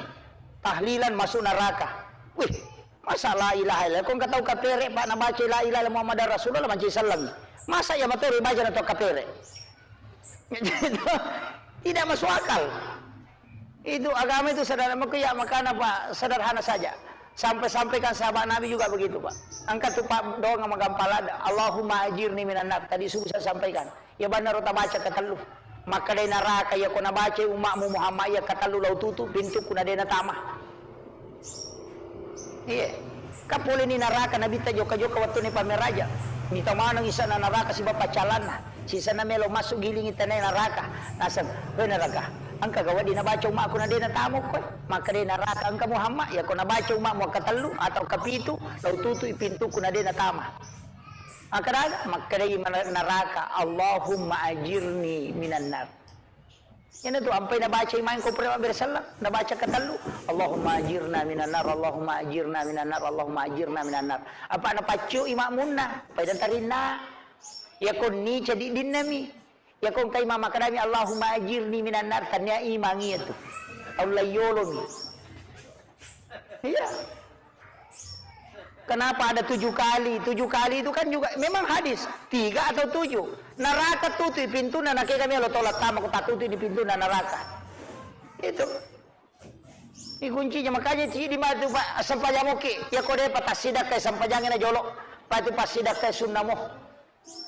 tahlilan masuk neraka. Wih, masa la ilaha illallah? Kau nggak tahu kapere, Pak, nabaca la ilaha illallah Muhammad Rasulullah, manci sallam. Masa ya maturi ibajana to kapere? Tidak masuk akal. Itu agama itu sederhana, maka ya makana, Pak, sederhana saja. Sampai-sampaikan sahabat Nabi juga begitu, Pak. Angkat tu, Pak, doang magampala, "Allahumma ajirni minan nar." Tadi subuh saya sampaikan. Ya benar, tabaca ketellu. Maka dari neraka, ya ko nabaca umatmu Muhammad, ya ketellu lau tutu pintu kuna dena tama. Iya. Ka pole ni naraka Nabitta jokka-jokka wettunna pammeraja. Mita maneng isana naraka sibawa paccalanna. Sisana melo masuk gilingi tanae naraka. Naseng, "Weh naraka, engka ga wedding nabaca umakku na de natama koe?" Makkeda naraka, "Engka Muhammad, yako nabaca umakmu wekka tellu atau kapitu, lau tutui pintuku na de natama." Makkeda, makkedai mana-, naraka, "Allahumma ajirni minan nar." Iyanatu ampai nabacai maeng ko pura mabbere selleng, nabaca ketellu, "Allahumma ajirna minan nar, Allahumma ajirna minan nar, Allahumma ajirna minan nar." Apa napaccio i makmunna, pai dentarinna. Iya konni cadiddinna mi. Iya ko engkai mama kadami, "Allahumma ajirni minan nar," tania imang iya tu. Tau laiyolo mi. Iya. Kenapa ada tujuh kali? Tujuh kali itu kan juga memang hadis. Tiga atau tujuh. Neraka tutui pintunna, nakega melo tolak tama, ko tatutu di pintunna neraka. Itu. Ini kuncinya. Makanya cidi matu, Pak, sempajang oke. Ya ko de pa tassidakkai sempajangna jolo. Patu passidakkai sunnamo.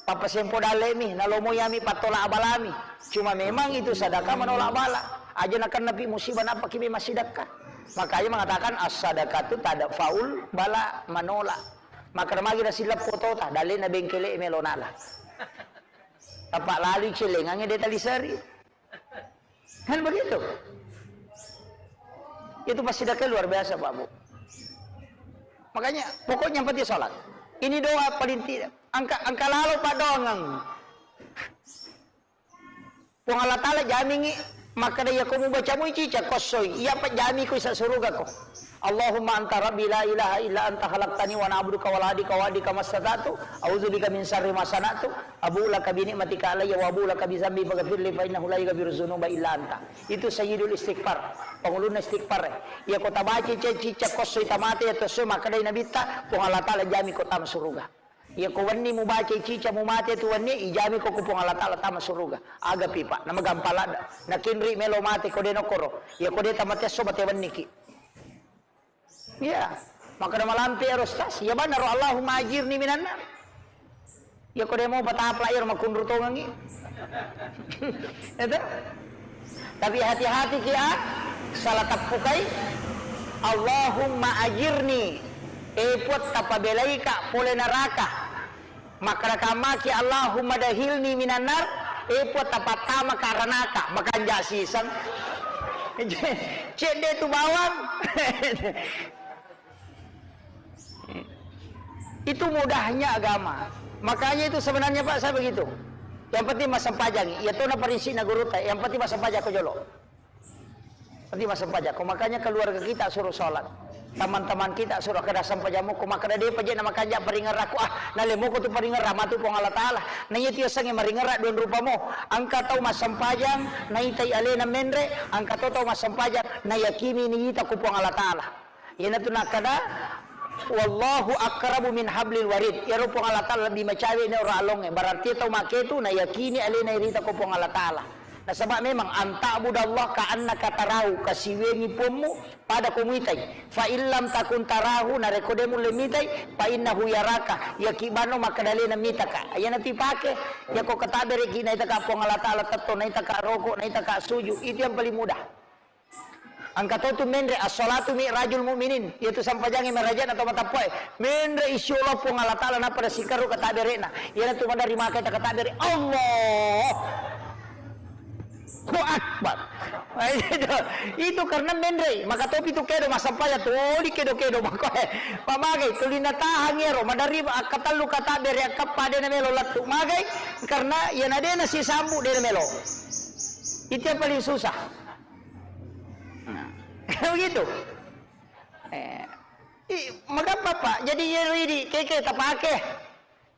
Pappasempo dallemi, nalomoi ami pattola abalami. Cuma memang itu sedekah menolak bala. Aja nakennapi musibah, napaki memang sidekah. Makanya mengatakan, "As-sadaqatu tadfa'ul bala," menolak. Maka magi nasileppo tota, dallena bengkele melo nala. Tapak lalu celengange de taliseri. Kan begitu? Itu pasti dakka luar biasa, Pak, Bu. Makanya, pokoknya yang penting sholat. Ini doa paling tidak. Angka, angka lalo, Pak, doangang. Puang Allah Ta'ala jamingi, makkeda iya ko mubaca mui cica kossoi, iya pa jami ko isa suruga ko. Allahumma anta rabbi la ilaha illa anta khalaqtani wa ana abduka wa ana ala ahdika wa wa'dika mastata'tu, a'udzubika min syarri ma sana'tu, abu'u laka bi ni'matika alayya wa abu'u laka bi dzambi faghfirli fa innahu la yaghfiru dzunuba illa anta. Itu sayyidul istighfar, pangulunna istighfar. Iya ko tabaca cicca kosso itamate iya tosso makkedai Nabitta, Puang Allah Taala jami ko tama suruga. Iya ko wenni mubaca cicca mumate tu wenni, ijami ko ku Puang Allah Taala tama suruga. Agapi, Pak, namagampang ladda. Nakinri melo mate ko de nokkoro. Iya ko de tamate esso mate wenniki. Iya. Makkeda malampe ero, Ustaz. Iya bannaro, Allahumma ajirni minan nar. Iya ko de mau patapla ero makunru tongengi. Itu. Tapi hati-hati ki, ah, salah teppukai. Allahumma ajirni. Eh, Puang, tapabelaika pole neraka. Makkeda kammaki, Allahumma dakhilni minan nar, eh, Puang, tapattamaka ranaka, makanja siseng. Cedde tu bawang. Itu mudahnya agama. Makanya itu sebenarnya, Pak, saya begitu. Yang penting massempajangi. Iya tona parinsina gurutta, yang penting massempajang ko jolo. Berarti massempajakko, makanya keluarga kita suruh sholat. Teman-teman kita suruh kada sempajammu, ko makkeda de paje na makanja paringerrakku, ah, nalemoko tu paringerra matu Puang Allah Taala. Na iya tiasangnge maringerra dua rupamo. Engka tau massempajang, naitai alena menre, engka to tau massempajang, nayakini ni ita ku Puang Allah Taala. Iyanatu nakkeda, "Wallahu aqrabu min hablil warid." Iyaro Puang Allah Taala lebih macawe ni ora alongnge. Berarti tau make tu nayakini alena irita ko Puang Allah Taala. Nasaba memang, "Anta'budallaha ka'annaka tarahu," kasiwengi Puammu pada ko muitai. "Fa illam takun tarahu," narekko de mulle mitai, "fa innahu yaraka," yaki bano makkeda alena mitaka. Iyanatu ipake, yako katabereki naitaka Puang Allah Taala tetto, naitaka roko, naitaka suju, itu yang paling mudah. Engka to tu menre, "As-sholatu mi'rajul mu'minin." Iyatu sampajangnge meraja na to matappoe. Menre isyo Allah Puang Allah Taala nappa sikarru katabere'na. Iyanatu maderri makai takatabere. Allah. Allahu Akbar. Itu, itu karena menre. Maka topi tu kedo masampajang tuli kedo-kedo makoe. Pamagai tuli natahang ero. Maderri akkatellu katabere akkappa de namelo lettu. Magai karena iyana de nasisambu de namelo. Itu yang paling susah. Nah, begitu. Eh, i, magampang, Pak. Jadi, iyaro idi, keke tapake.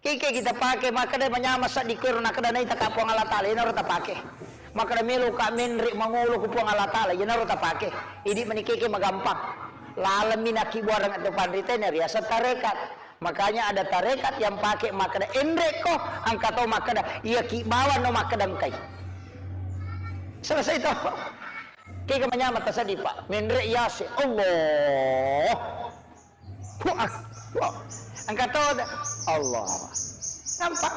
Keke kita pake, makkeda manyama saddi kuero, nakkeda naitaka Puang Allah Taala, iyanaro tapake. Makkeda meloka menre mangolo ku Puang Allah Taala, iyanaro tapake. Idi mani keke magampang. Lalemmi nakkibuareng atau panrita, ini riaseng tarekat. Makanya ada tarekat yang pakai makkeda enrekko, engka to makkeda, iya ki bawang no makkeda engkai. Selesai to. Kega manyameng tasaddi, Pak. Menre yase. Allah. Puang. Puang. Engka to da-, Allah. Nampak?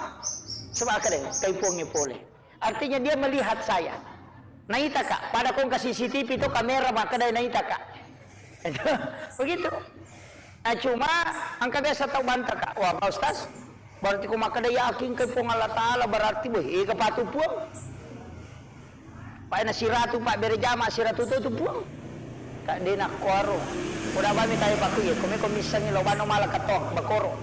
Sebab kada kaipuangnge pole. Artinya dia melihat saya. Naitaka, pada kong ke C C T V itu kamera makkeda naitaka. Begitu. Nah, cuma engka biasa tau bantaka, "Wah, Pak Ustaz, berarti ko makkeda yakin ke Puang Allah Taala, berarti weh, ega patu Puang." Pak, na siratu, Pak, bere jama siratu tu, tu Puang. Kak de nakkuaro. Koda bami tayo paku ye, kome ko missengi lo bano mala ketok bakoro.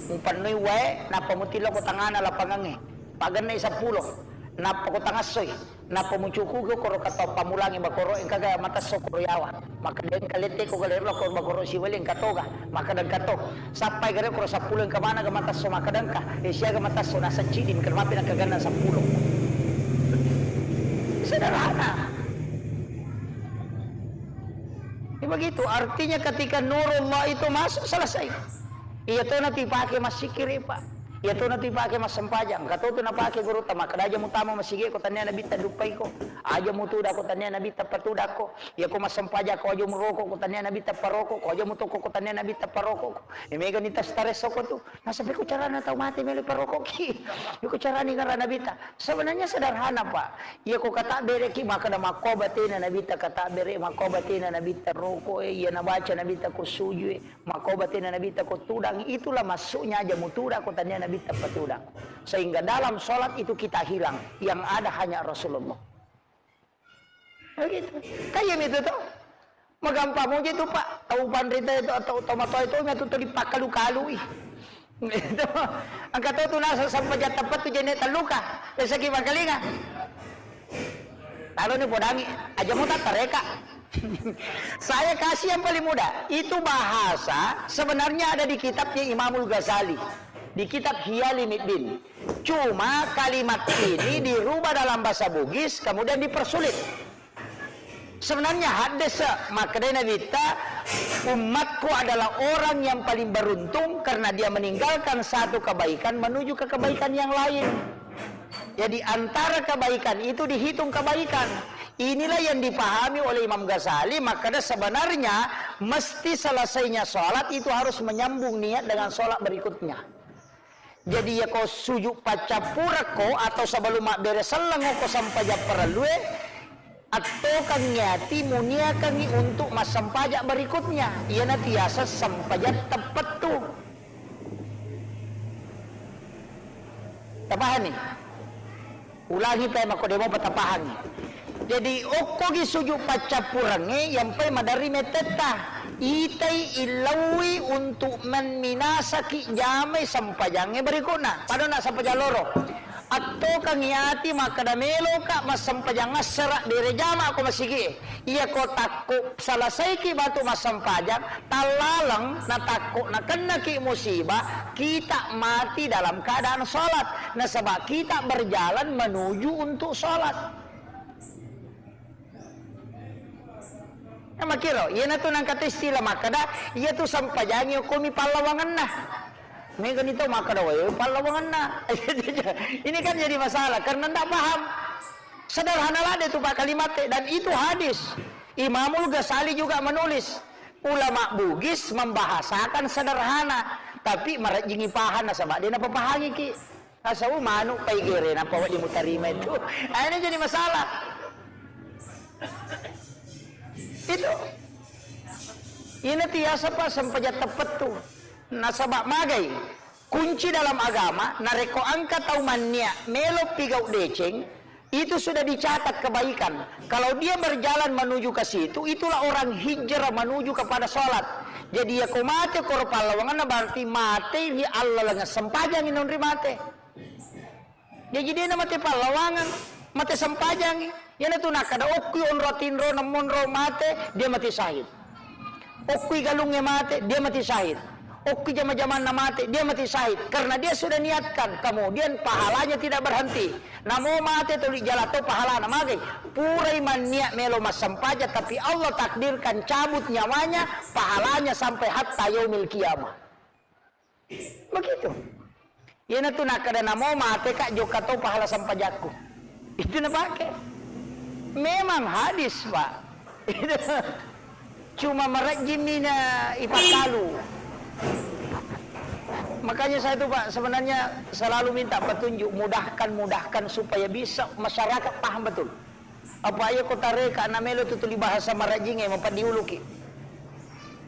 Mupannoi wae, nappa mutillo ko tangana lapangangnge. Pagenne seppulo. Nappa ko tangassoi. Nappa mucukuki koro kato pammulangi bakoro engka ga matesso koro yawa. Makkeda engka lette ko gale lo koro bakoro siwali engka toga. Makkeda engka to. Sappai gare koro seppulo engka mana ga matesso makkeda engka. Eh, siaga matesso nasacciddi makkeda mapi nakkaganna seppulo. Sederhana. Ya begitu, artinya ketika nurullah itu masuk, selesai. Iya to natu ipake massikiri, Pak. Iya to natu ipake massempajang. Engka to tu napake gurutta makkeda aja mutama masigi ko tania nabitta duppai ko. Aja mutuda ko tania nabitta patuda ko. Iya ko massempajang ko aja muroko ko tania nabitta paroko ko. Aja mutoko ko tania nabitta paroko ko. E mega ni tastaresso ko tu. Nasaba ko carana tau mate melo parokoki. Iko carani ngara nabitta. Sebenarnya sederhana, Pak. Iya ko kata bereki makkeda makko batena nabitta kata bere, makko batena nabitta roko, iya nabaca nabitta ko sujue. Makko batena nabitta ko tudang, itulah maksudnya aja mutuda ko tania nabitta patudang. Sehingga dalam sholat itu kita hilang, yang ada hanya Rasulullah. Begitu. Kayak itu tuh. Magampang moja itu, Pak. Tau panrita itu atau tau matoa itu, itu tuh dipakalu-kalui. Itu. Angka tau tuh nasa sampai jatuh tepat tuh jenek terluka. Biasa kita kalinga. Lalu nih podangi, aja mau tak tereka. Saya kasih yang paling mudah. Itu bahasa sebenarnya ada di kitabnya Imamul Ghazali, di kitab Ihya Ulumuddin. Cuma kalimat ini dirubah dalam bahasa Bugis, kemudian dipersulit. Sebenarnya hadis, makkedai Nabitta, "Umatku adalah orang yang paling beruntung karena dia meninggalkan satu kebaikan menuju ke kebaikan yang lain." Jadi antara kebaikan itu dihitung kebaikan. Inilah yang dipahami oleh Imam Ghazali, makanya sebenarnya mesti selesainya sholat itu harus menyambung niat dengan sholat berikutnya. Jadi, iyako sujud paccappurekko atau sebelum mabbere selleng okko sempajang parellue, attokengngi ati muniakengngi untuk massempajang berikutnya. Iyana tiaseng sempajang teppettu. Tapahani? Ulangi tae mako demo patapahangngi. Jadi, okkogi sujud paccappurengnge, yampai maderri mettetta. Itai illauwi untuk men-, minasaki jamai sempajangnge berikutna. Padona sempajang loro. Attokengngi ati makkeda meloka massempajang assara bere jama ko masigie. Iyako takko salasaiki batu massempajang, tallaleng natakko nakennaki musibah, kita mati dalam keadaan sholat. Nasaba kita berjalan menuju untuk sholat. Nah, makiro, iyanatu nangkata istilah makkeda, iyatu sempajangi okkomi pallawangenna. Megani tau makkeda, "Wae, pallawangenna." Ini kan jadi masalah karena ndak paham. Sederhana ladde tu, Pak, kalimatte, dan itu hadis. Imamul Ghazali juga menulis, ulama Bugis membahasakan sederhana, tapi marejjingi paham nasaba de napapahangi ki. Asau manuk paigere nappa wedding mutarima itu. Akhirnya jadi masalah. Itu. Ina tiasa, Pak, sempajang teppettu. Nasaba magai. Kunci dalam agama, narekko engka tau mannia melo pigau deceng, itu sudah dicatat kebaikan. Kalau dia berjalan menuju ke situ, itulah orang hijrah menuju kepada sholat. Jadi, ya ko mate koro pallawangenna, berarti mate ri allaleng sempajang inonri mate. Jaji dena mate pallawangeng, mate sempajang. Iyanatu nakkeda, okkui onro tinro, nemmonro mate, dia mati syahid. Okkui galungnge mate, dia mati syahid. Okkui jama-jamanna mate, dia mati syahid. Karena dia sudah niatkan, kemudian pahalanya tidak berhenti. Namo mate tuli jalato pahalana magai. Purai manniat melo massempajang, tapi Allah takdirkan cabut nyawanya, pahalanya sampai hatta yaumil qiyamah. Begitu. Iyanatu nakkeda, namo mate ka jokka to pahala sempajakku. Itu napake. Memang hadis, Pak. Cuma marejjimi na ipakkalu. Makanya saya tuh, Pak, sebenarnya selalu minta petunjuk, mudahkan, mudahkan supaya bisa masyarakat paham betul. Apa iya ko tareka na melo tu tuli bahasa marajinge mapeddi uluki.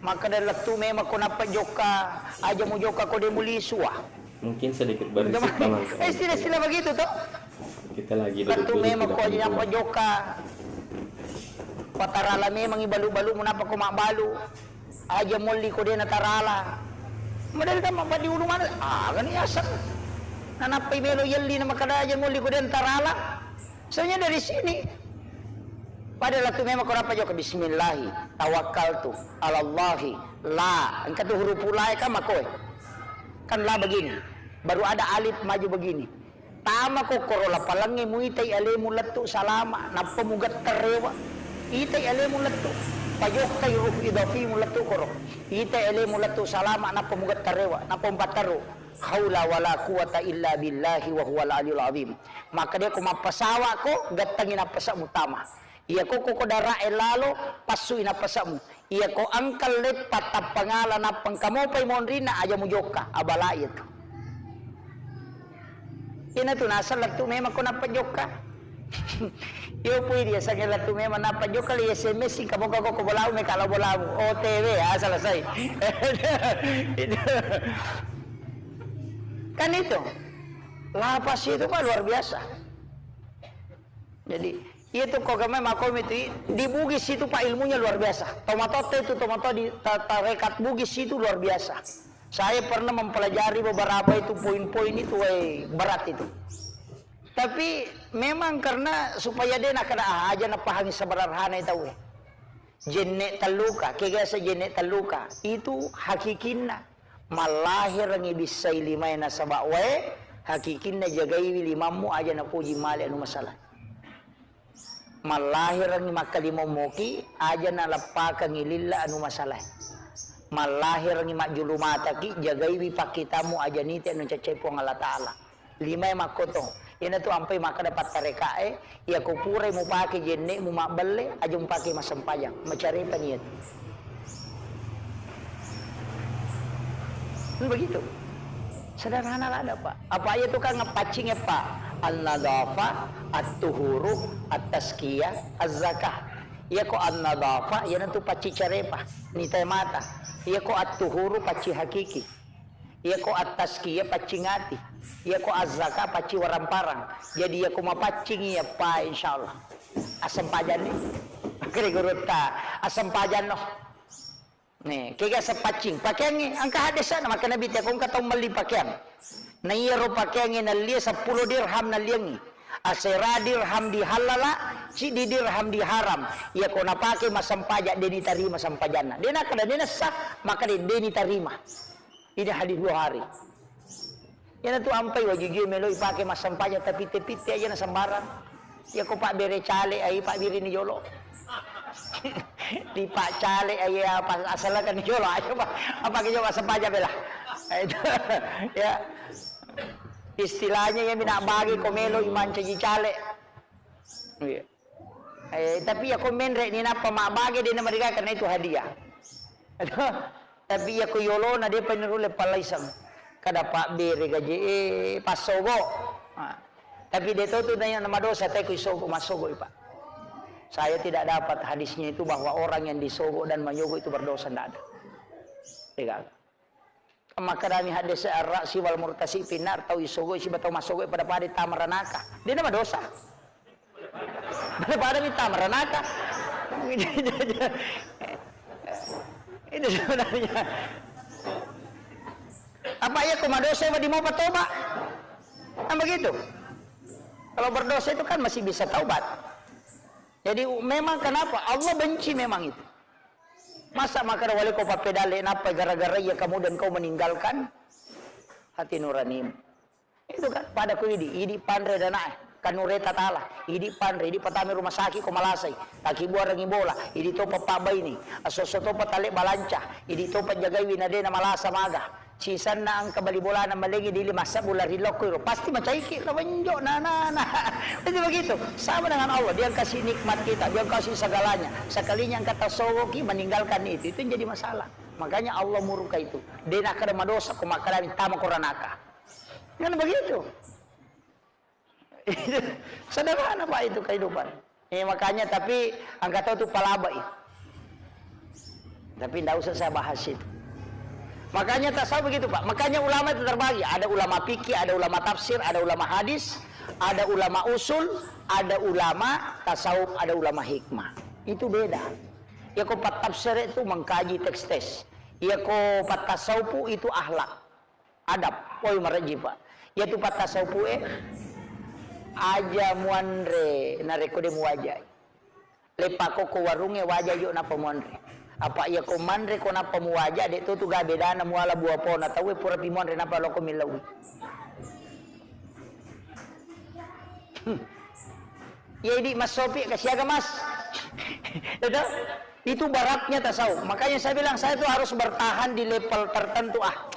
Makkeda lettu memang ko nappa jokka, aja mu jokka ko de mulisu, ah. Mungkin sedikit berisik, Bang. Eh, istilah-istilah begitu toh. Kita lagi duduk-duduk. Lettu memang ko aja nappa jokka. Patarala memang ibalu-balu mu nappa ko mabbalu. Aja molli ko de natarala. Model kan mapeddi ulu mana? Ah, kan iaseng. Nanappai melo yelli na makkeda aja molli ko de natarala. Soalnya dari sini. Padahal tu memang ko nappa jokka, "Bismillahi tawakkaltu alallahi la." Engka tu huruf la kan makoe. Kan la begini. Baru ada alif maju begini. Tama ko koro lapalangnge muitai alemu lettu salama, nappa mugetterewa. Itai alemu lettu. Pajokkai huruf idafi mu lettu koro. Itai alemu lettu salama, nappa mugetterewa, nappa mupattaru. Haula wala quwata illa billahi wa huwal aliyul azim. Maka dia ko mappasawa ko, gettangi nappasamu tama. Iya ko ko dara e lalo, passui nappasamu. Iya ko engka leppa tappangala nappa engka mopai monrinna aja mujokka, abala iya tu. Ina tu naseng lettu memang ko nappa jokka. Iyo pui dia sange lettu memang nappa jokka le S M S singka moka ko ko bolamu meka lao bolamu. O T W, ah, selesai. Itu. Kan itu. Lapas itu, Pak, luar biasa. Jadi, iya tu ko gamai makomi tu, di Bugis itu, Pak, ilmunya luar biasa. Tomatoa itu, tomatoa di ta-, tarekat Bugis itu luar biasa. Saya pernah mempelajari beberapa itu poin-poin itu, weh, berat itu. Tapi memang karena supaya dia nak kena, ah, aja napahangi sederhana itu, weh. Jenne' telluka, kegasa jenne' telluka? Itu hakikinna. Mallahirangngi bissai limae nasaba' wae, hakikinna jagaiwi limammu aja napoji male anu masalae. Mallahirangngi makkalimommoki, aja naleppakangngi lilla anu masalae. Mallahirangngi majjulu mataki, jagaiwi pakkitammu aja nite anu caccae Puang Allah Ta'ala. Limae makkoto. Iyanatu ampai makkeda pattarekae, iyako purai mupake jenne'mu mabbelle, aja mupake massempajang. Macarepani iyatu. Kan begitu. Sederhana lada, Pak. Apa iya tu kan paccing, Pak? An-nadhafah, at-tuhuru, at-tazkiyah, az-zakah. Iyako an-nadhafah, iyanatu pacci carepa, nitai mata. Iyako at-tuhuru pacci hakiki. Iyako at-tazkiyah paccing ati. Iyako az-zakah pacci waramparang. Jadi iyako mapaccing iya, Pak, insyaallah. Assempajanni. Kere gurutta, assempajanno. Nih, kega sepaccing. Pakeangnge, engka hadesana, maka Nabi, "Teko engka tau melli pakeang. Na iyaro pakeangnge nallie seppulo dirham nalliangngi. Asera dirham dihallala, ciddi dirham diharam. Iyako napake massempajang, de nitarima sempajanna." De nakkeda, de nessa, maka de, de nitarima. Ini hadis Bukhari. Iyanatu ampai wajujue melo ipake massempajang, tapitte-pitte aja na sembarang. Iyako pabbere cale ai, pabbirini jolo. Dipaccale ai apa, asalakan jolo aja, Pak. Apa ke jolo massempajang bela. Itu, ya. Istilahnya ya, mina bagi ko melo imancaji cale. Iya. Eh, tapi iyako menre ni nappa mabbage de namariga karena itu hadiah. Tapi iyako yolona depa nirulle pallaiseng. Kada pabbere gaje, eh, passogo. Ah. Tapi de to tu nanya madosa, te ku isogo, massogo, Pak. Saya tidak dapat hadisnya itu bahwa orang yang disogo dan menyogo itu berdosa, ndak ada. Tidak ada. Makkedami haddese ar-ra'si wal murtasi finnar, tau isogoi siba tau masogoi pada-pada tama ranaka. Dena madosa. Pada-pada mi tama ranaka. Itu sebenarnya. Apa iya ko madosa, wedding mopa toba? Kan begitu. Kalau berdosa itu kan masih bisa taubat. Jadi memang kenapa Allah benci memang itu. Masa makkeda wale ko pappedalle nappa gara-gara iya kemudian kau meninggalkan hati nuranimu. Itu kan pada ku idi, idi panre danae, kanure tatala, idi panre, idi patame rumah sakit ko malasai, taki buarangi bola, idi topa pabbaini, asoso topa tale balanca, idi topa jagaiwi nadena malasa maga. Sisenna engka bali bolana malengi dili massebbu lari lokko iro, pasti macaiki, lawenjo, na, na, na. Itu begitu. Sama dengan Allah, Dia kasih nikmat kita, Dia kasih segalanya. Sekalinya engka tasogoki, meninggalkan itu, itu yang jadi masalah. Makanya Allah murka itu. De nakkeda madosa ko makkeda tama ko ranaka. Kan begitu. Sederhana, Pak, itu kehidupan. Eh, makanya, tapi engka tau tu palabai. Tapi ndak usah saya bahas itu. Makanya tasawuf begitu, Pak. Makanya ulama itu terbagi. Ada ulama fikih, ada ulama tafsir, ada ulama hadis, ada ulama usul, ada ulama tasawuf, ada ulama hikmah. Itu beda. Iya ko pat tafsir itu mengkaji teks-teks. Iya ko pat tasawuf itu akhlak. Adab, poi marejji, Pak. Iyatu pattasaupu'e, aja muanre narekko de muwajai. Leppako ko warungnge, wajai jo nappa muanre. Apa iya ko manre ko nappa muwaja, de to tu ga bedana muala bua pona tauwe, purapi muanre nappa loko millaui. Hmm. Iya, idi massopi ka siaga, Mas. Itu, itu beratnya tasawuf. Makanya saya bilang, saya tuh harus bertahan di level tertentu, ah.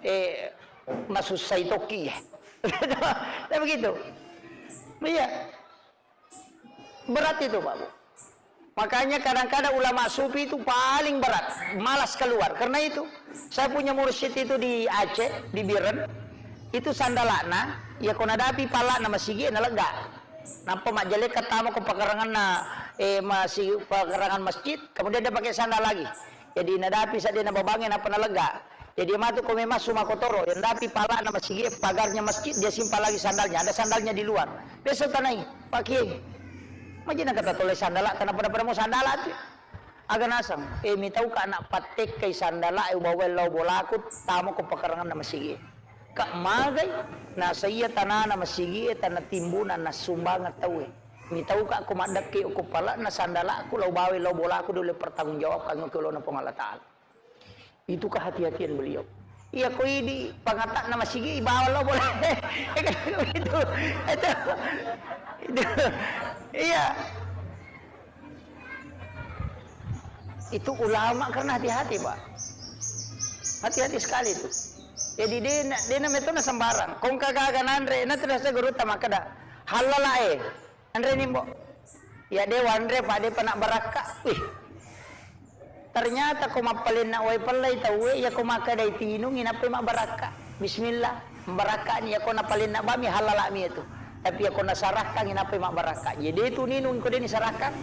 Eh, masussai tokki, ya. Nah, begitu. Iya. Berat itu, Pak Bu. Makanya kadang-kadang ulama sufi itu paling berat, malas keluar. Karena itu, saya punya mursyid itu di Aceh, di Biren. Itu sandalana, ya ko nadapi palana masigi, nalega. Nappa majjaleka tama ko pakaranganna, eh, masi-, pakarangan masjid, kemudian dia pakai sandal lagi. Jadi nadapi sadena babangnge nappa nalega. Jadi matu ko memang suma kotoro, yang dapi palana masigi, pagarnya masjid, dia simpan lagi sandalnya. Ada sandalnya di luar. Besok tanai, Pak Kiai. Maji nang kata tole sandala, tanah pada-pada mau sandala tu. Aga nasang, eh, mitau ka anak pattekkai sandala, eh, ubawa lao bolaku, tamo ko pakarangan na masigi. Kak magai, nasa iya tanana masigi, tanah timbunan na sumbangan tau, eh. Mitauka ko maddekke ko pala'na sandala'ku, lao bawa lao bolaku, dia ulle pertanggungjawabkan ko lona Puang Allah Ta'ala. Itu kehati-hatian beliau. Iya ko idi pangatakna masigi, ibawa lao bola. Itu, itu, itu, iya. Itu ulama karena hati-hati, Pak. Hati-hati sekali itu. Jadi dena, dena metona sembarang. Kongka gaga nanre, na terasa guru tamakada. Halala eh. Anreni, Mbok. Iya de wanre, Pak, de pa nabbarakka. Wih. Ternyata ko mappalenna wae pellai tauwe, iya ko makkedai tinung, inappai mabbarakka. Bismillah, mbarakkani, iya ko napalenna bami, halalami itu. Tapi iya ko nasarakkang, inappai mabbarakka. Jadi itu ninung ko de nisarakkang.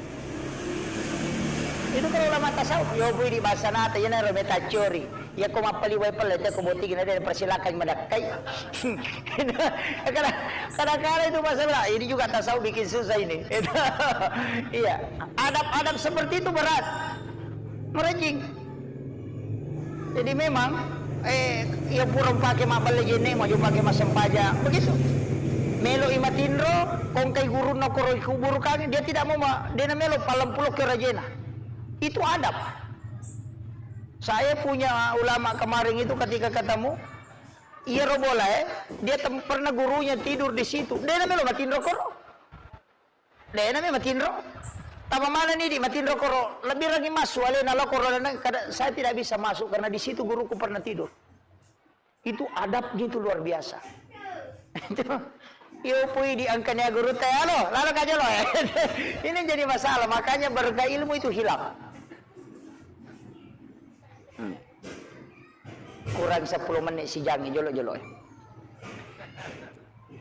Itu kalau ulama tasawuf, yo pui di bahasa nata, iya naro metaccori. Iya ko mappali wae pelle, iya ko botting, na de persilakan madakkai. Kadang-kadang itu masalah, ini juga tasawuf bikin susah ini. Iya. Adab-adab seperti itu berat. Merejing. Jadi memang, eh, iya pura pakai mabelle jenne, maju pakai masempajang. Begitu. Melo imatinro, kongkai gurunna koro kuburukan, dia tidak mau ma-, dia melo palempulo ke rajena. Itu adab. Saya punya ulama kemarin itu ketika ketemu, iya ro bola, eh, dia tem-, pernah gurunya tidur di situ. Dia melo matinro koro. Dena mi matinro. Tapa manenni di matinro koro, lebih lagi masuk alena lo koro, alena kada, saya tidak bisa masuk karena di situ guruku pernah tidur. Itu adabnya itu luar biasa. Itu, iyo pui di angkanya guru teh, alo, lalu kaja lo ya. Ini jadi masalah, makanya berkah ilmu itu hilang. Hmm. Kurang sepuluh menit sijangi, jolo-jolo.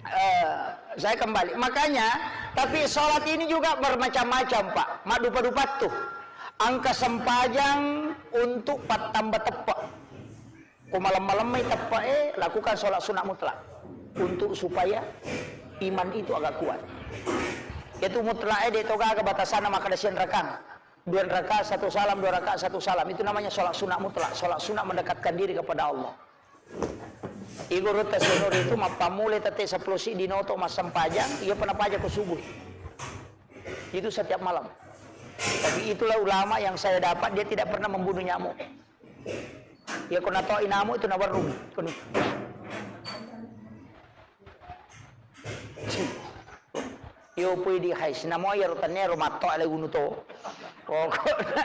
Eh, saya kembali. Makanya, tapi sholat ini juga bermacam-macam, Pak. Maddupa-dupa tuh. Angka sempajang untuk pattamba teppe. Ko malam-malam mai teppe, eh, lakukan sholat sunnah mutlak. Untuk supaya iman itu agak kuat. Itu mutlak, eh, de to gaga batasanna makkeda siang rakang. Dua rakaat satu salam, dua rakaat satu salam. Itu namanya sholat sunnah mutlak. Sholat sunnah mendekatkan diri kepada Allah. Igo rutta senior itu mappammulai tette sepuluh siddi noto massempajang, iya pernah paja ko subuh. Itu setiap malam. Tapi itulah ulama yang saya dapat, dia tidak pernah membunuh nyamuk. Iya ko nato'i nyamuk itu nawarrung. Koni. Iyo pui di hais, namo iyaro tennero matto ale unu to. Pokokna,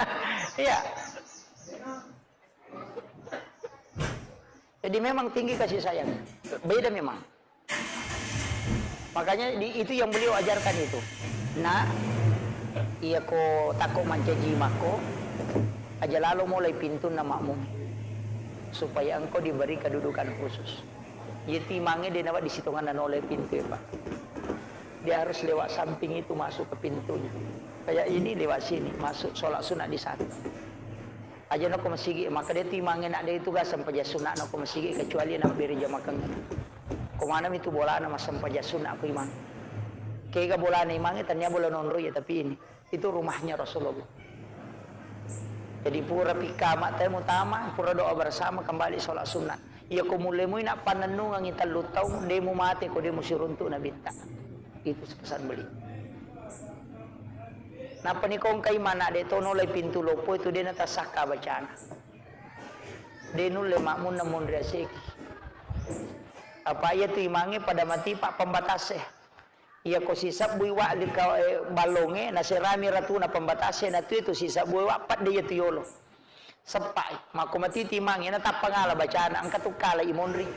iya. Jadi memang tinggi kasih sayang. Beda memang. Makanya di, itu yang beliau ajarkan itu. Nak, iya ko tako mancaji mako, aja lalo mulai pintunna makmum. Supaya engkau diberi kedudukan khusus. Iya timangnge de nawa di sitonganna nolai pintu, ya, Pak. Dia harus lewat samping itu masuk ke pintunya. Kayak ini lewat sini, masuk sholat sunat di sana. Aja nako masigi, maka dia timangnge nak dia itu gak sempajang sunat nako masigi kecuali nak beri jamakan. Ko mana itu bolana mas sempajang sunat ko imang. Kega bolana imang, tania bola nonro ya, tapi ini. Itu rumahnya Rasulullah. Jadi pura pikama te mutama, pura doa bersama, kembali sholat sunat. Iya ko mulai mui nak panennungangi tellu taung, demu mate ko demu siruntuk Nabitta. Itu pesan beliau. Napa ni kongkai mana de tono lai pintu lopo itu de natasakka bacana. De nulle makmunna monri aseki. Apa iya tu imangnge pada mati pak pembatas e. Iya ko sisebbui wa di ka-, eh, ballongnge, naserami ratuna pembatasé, na tu itu sisebbui wa, pedde iya tu yolo. Seppai, makko matiti mange, na tappa ngala bacana, engka tu kala i monri.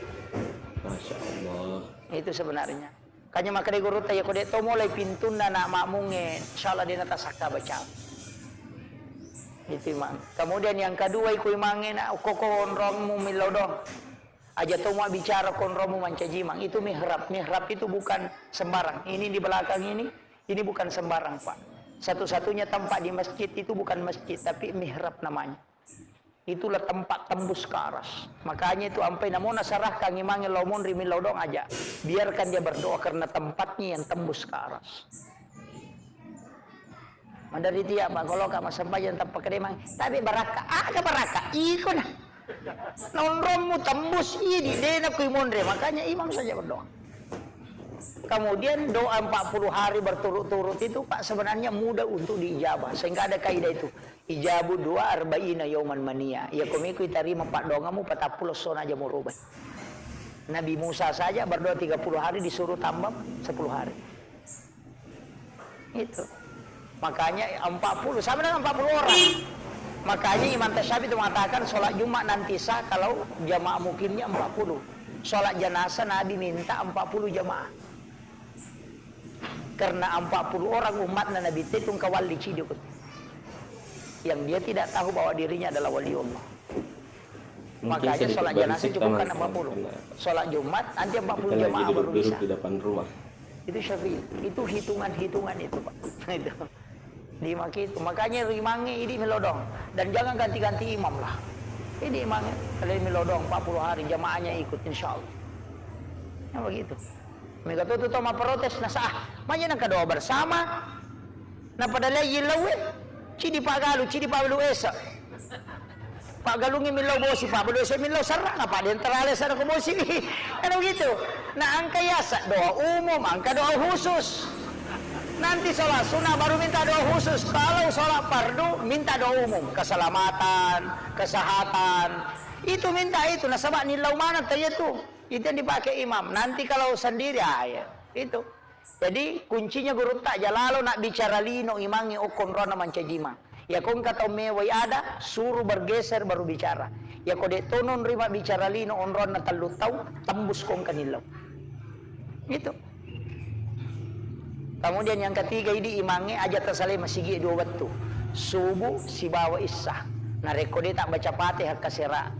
Masya Allah. Itu sebenarnya. Kanya makkeda gurutta, iya ko de to mulai pintunna nak makmungnge, insya Allah de natasakka bacana. Itu imang. Kemudian yang kedua, iko imangnge nak, koko onrongmu millau dong. Aja to mabbicara konromu mancaji imang. Itu mihrab. Mihrab itu bukan sembarang. Ini di belakang ini, ini bukan sembarang, Pak. Satu-satunya tempat di masjid itu bukan masjid, tapi mihrab namanya. Itulah tempat tembus ke aras. Makanya itu ampai namona sarahkan imangnge lao monri millau dong aja. Biarkan dia berdoa karena tempatnya yang tembus ke aras. Madari tia, Pak, kalau ka massempajang tappa kedemang, tapi barakka, aga barakka, iko na. Nonrommu tembus idi, dena kui monre, makanya imam saja berdoa. Kemudian doa empat puluh hari berturut-turut itu, Pak, sebenarnya mudah untuk diijabah. Sehingga ada kaidah itu, "Ijabu doa arba'ina yauman mania." Ya, komiku itarima paddoangamu patappulo sona aja murubai. Nabi Musa saja berdoa tiga puluh hari disuruh tambah sepuluh hari. Itu. Makanya empat puluh, sama dengan empat puluh orang. Makanya Imam Tasyafi itu mengatakan sholat Jumat nanti sah kalau jamaah mukimnya empat puluh. Sholat jenazah Nabi minta empat puluh jamaah. Karena empat puluh orang umatnya Nabi itu kawali ciduk. Yang dia tidak tahu bahwa dirinya adalah wali Allah. Makanya sholat jenazah cukupkan empat puluh. Sholat Jumat nanti empat puluh jamaah baru bisa. Itu Syafi'i. Itu hitungan-hitungan itu, Pak. Itu. Di maki itu. Makanya rimangnge idi melodong. Dan jangan ganti-ganti imam lah. Idi imamnya kalau melodong empat puluh hari jamaahnya ikut, insya Allah. Ya begitu. Mega tu tu tau mapprotes, nasa, ah, maja nengka doa bersama. Napada lai yillau e. Cidi pagalu, cidi pagalu esa. Pagalungngi millau bosi, pagalu esa millau serra, ngapa ada yang terale sana ke bosi? Kan begitu. Nah, angka yasa doa umum, angka doa khusus. Nanti sholat sunnah baru minta doa khusus. Kalau sholat fardu, minta doa umum. Keselamatan, kesehatan. Itu minta itu. Nasaba nillau mana tadi itu. Itu yang dipakai imam. Nanti kalau sendiri, ah, ya, itu. Jadi, kuncinya gurutta, aja lalo nak bicara lino imangnge okko onronna mancajima. Yako engka tau mewai ada, suruh bergeser baru bicara. Yako dek tono nrima bicara lino onronna tellu tau, tembus ko engka nillau. Gitu. Kemudian yang ketiga, idi imangnge aja tasalai masigi dua wettu. Subuh sibawa issa. Narekko de tak baca Fatihah kasera.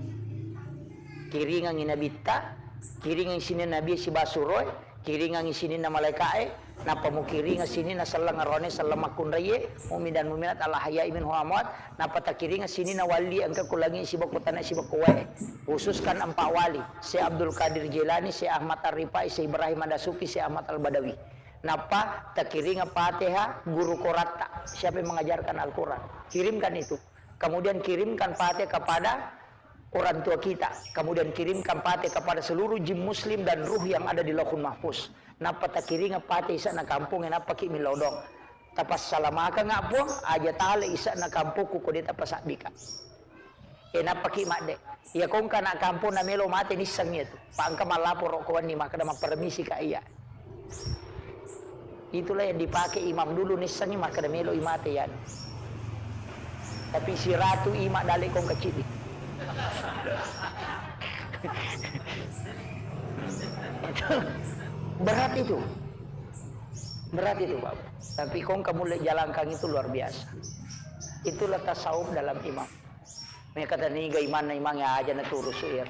Kiringangngi nabitta, kiringangngi sininna nabi sibawa suroe, kiringangngi sininna malaika'e, nappa mukiringeng sininna selleng aroane, selleng makkunraie, mukmin dan mukminat, al ahya'i minhum wal amwat, nappa takiringeng sininna wali engka ku langi sibawa ku tana sibawa ku wae. Khususkan empat wali, Syekh Abdul Qadir Jailani, Syekh Ahmad Ar-Rifai, Syekh Ibrahim Ad-Dasuki, Syekh Ahmad Al-Badawi. Nappa takiringeng Fatihah guru koratta, siapa yang mengajarkan Al-Quran. Kirimkan itu. Kemudian kirimkan Fatihah kepada orang tua kita, kemudian kirimkan Fatihah kepada seluruh jin muslim dan ruh yang ada di Lauhul Mahfuz. Nappa takiringeng Fatihah isa'na kampong, e, nappa ki millau doang. Tapassalamaka nga Puang, aja tale isa'na kampokku ko de tapasabbika. E, nappa ki madde. Iya ko engka anak kampong na melo mate nisseng iya tu. Pa engka mallaporo ko wenni makkeda mappermisi ka iya. Itulah yang dipakai imam dulu, nissengi makkeda melo i mate yani. Tapi siratu ima dale kong kecil. Berat itu. Berat itu, Pak. Tapi kong kamu le-, jalankan itu luar biasa. Itulah tasawuf dalam imam. Mekata niga imanna imangnge aja na turusu iya.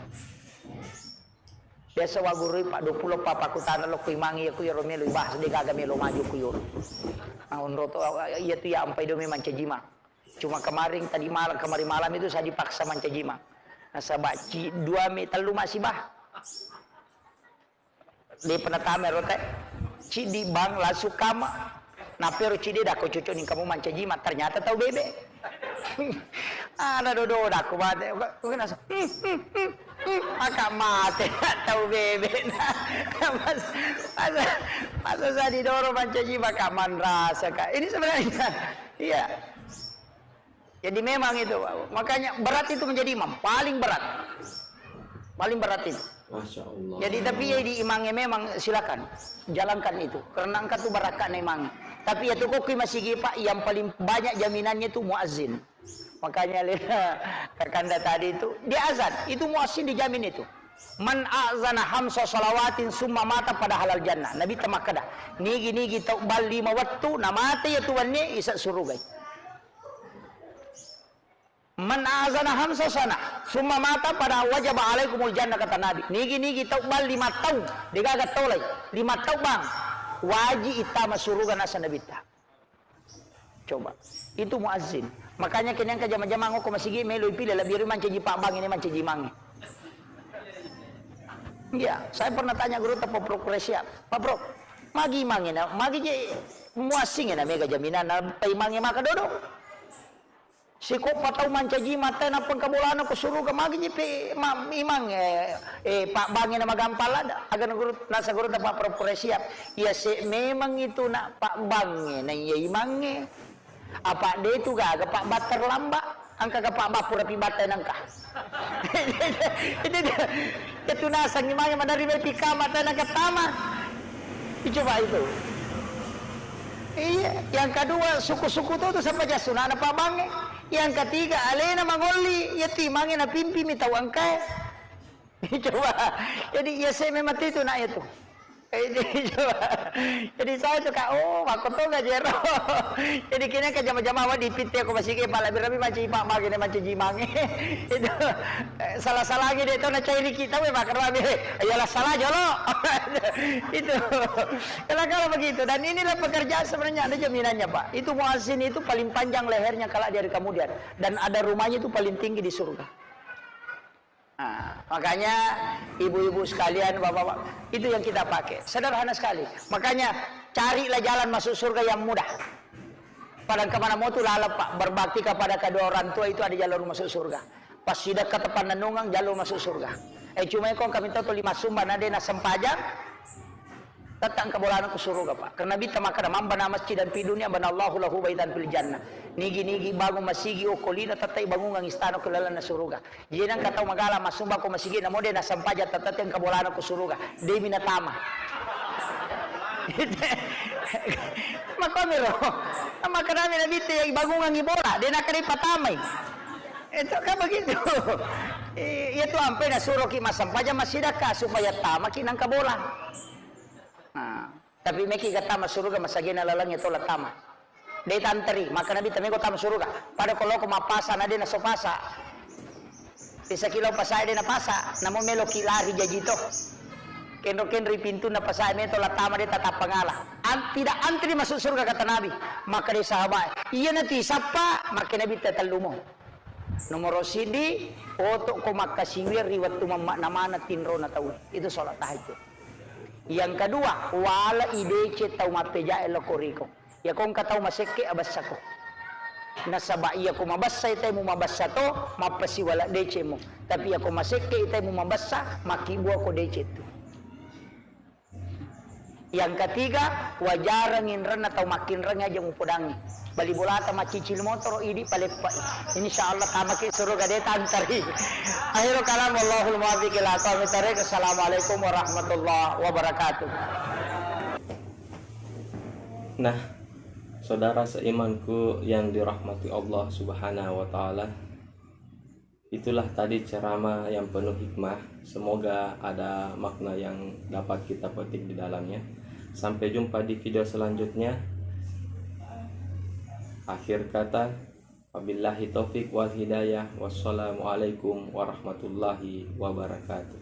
Biasa wa gurui pa dua pulo papa kutana lo ku imangnge iya ku iyaro melo ibahas de gaga melo maju ku iyaro. Nah, onro to iya tu ya ampai do memang mancaji imang. Cuma kemarin tadi malam, kemarin malam itu saya dipaksa mancaji imang. Nasaba ci dua me tellu masih bah. De pernah tame rote. Cidi bang langsung kama. Napero cidi dako cucuk ning kamu mancaji imang, ternyata tau bebe. Ana dodo dako bate. Kok kena sa-, hmm, hmm, hmm, hmm. Aka mate tau bebe. Nah, mas, masa, masa saya didorong mancaji imang, Kak, manrasa, Kak. Ini sebenarnya, iya. Jadi memang itu, makanya berat itu menjadi imam, paling berat. Paling berat itu. Masya Allah. Jadi tapi ya di imangnya memang silakan, jalankan itu. Karena engkau tuh barakah na imangnya. Tapi ya tuh kok masih Pak, yang paling banyak jaminannya tuh muazin. Makanya le, kakanda tadi itu, dia azan, itu muazin dijamin itu. Man azana hamsa salawatin summa mata pada halal jannah. Nabi tamakkada, nigi-nigi tau bal lima wettu, na mate ya tuanne isa surugai. Man azana hamsa sana, summa mata pada wajaba alaikumul jannah, kata Nabi. Nigi-nigi tau bal lima tau, degaga tolai, lima tau bang, waji ittama suruga nasa Nabitta. Coba, itu muazzin. Makanya kini engka jama-jama ngoko masigi melo ipile, lebih ri mancaji pak bang ini mancaji imangnge. Iya, saya pernah tanya guru tepo Pro Kresya, Pak Pro, magi imangnge na, magi je muassing na mega jaminan na paimangnge maka dodong. Sikoppa tau mancaji mata nappa engka bolana ko suruga, magi ji pe ma-, imangnge, eh, pabbangnge na magampang ladda. Aga na guru, nasa guru ta pappura-pura siap. Iya se memang itu na pabbangnge na iya imangnge. Apa de tu gaga pabbang terlambat, engka ga pabbang pura pi batta nengka. Itu dia. Itu nasang imangnge manari mai pika mata nengka tama. Dicoba itu. Iya, yang kedua, suku-suku tu, tu sapa ja sunana pabbangnge. Yang ketiga, alena mangolli, iya tu imangnge napimpi mi tau engkae. Coba. Jadi, iya se memang tu itu nak iya tu. Eh, jadi, coba. Jadi saya tu, Kak, oh, makko to ga jero. Jadi kini ke jama-jama wa dipitte ko masigi pala birabi mancaji pabbangnge, mancaji imangnge. Itu, eh, salah-salah lagi de to na cairi kita we bakar babi. Iyalah salah jolo. Itu. Kalau, kalau begitu, dan inilah pekerjaan sebenarnya ada jaminannya, Pak. Itu muazin itu paling panjang lehernya kalau dari kemudian, dan ada rumahnya itu paling tinggi di surga. Nah, makanya ibu-ibu sekalian, bapak-bapak, itu yang kita pakai. Sederhana sekali. Makanya carilah jalan masuk surga yang mudah. Pada kemana mau tu lalap, Pak, berbakti kepada kedua orang tua itu ada jalur masuk surga. Pas sidakka tepat nenungang jalur masuk surga. Eh, cuma kau kami tahu tu lima sumba nade na sempajang, Tette engka bolana ku suruga, Pak. Karena Nabitta makkeda, "Man bana masjidan fi dunya banallahu lahu baitan fil jannah." Nigi-nigi bangun masigi okko lino, tette bangungang istana ku lalenna suruga. Jadi engka tau magala massumba ko masigi, namo de nasempaja, tette engka bolana ku suruga. De mi natama. Makkomiro. Makkedami Nabitta, "Iya bangungangi bola, de nakkeda patamai." Itu kan begitu. Iya tu ampai nasuroki massempaja massidakka supaya tamaki nangka bola. Nah, tapi meki ga tama suruga masagena laleng itu la tama. De tanteri, maka Nabi tameko tama suruga. Pada ko loko mappasa na de naso pasa. Pisaki lao pasa de napasa, namo meloki lari jaji to. Kenro-kenro pintu na pasa meto la tama de tatappa ngala. An-, tidak antri masuk surga kata Nabi. Maka de sahabat, iya nati sappa, maka Nabi tatellumo. Nomoro siddi, oto ko makkasiwiang ri wettu mammakna maneng tinrona tau. Itu sholat tahajud. Yang kedua, wala idece tau mappejae loko riko. Iyako engka tau masekke abessako. Nasaba iyako mabessa itemu mabessa to, mappasiwala decemu. Tapi iyako masekke itemu mabessa, makkibua ko dece tu. Yang ketiga, wajareng inrenna tau makkinreng aja mupodangi. Bali bolata maccicil motoro idi paleppai. Insya Allah tamaki suruga de tantari. Akhirul kalam, wallahul muwaffiq ila aqwamit thariq. Assalamualaikum warahmatullahi wabarakatuh. Nah, saudara seimanku yang dirahmati Allah Subhanahu wa Ta'ala, itulah tadi ceramah yang penuh hikmah. Semoga ada makna yang dapat kita petik di dalamnya. Sampai jumpa di video selanjutnya. Akhir kata, wabillahi taufik wal hidayah. Wassalamualaikum warahmatullahi wabarakatuh.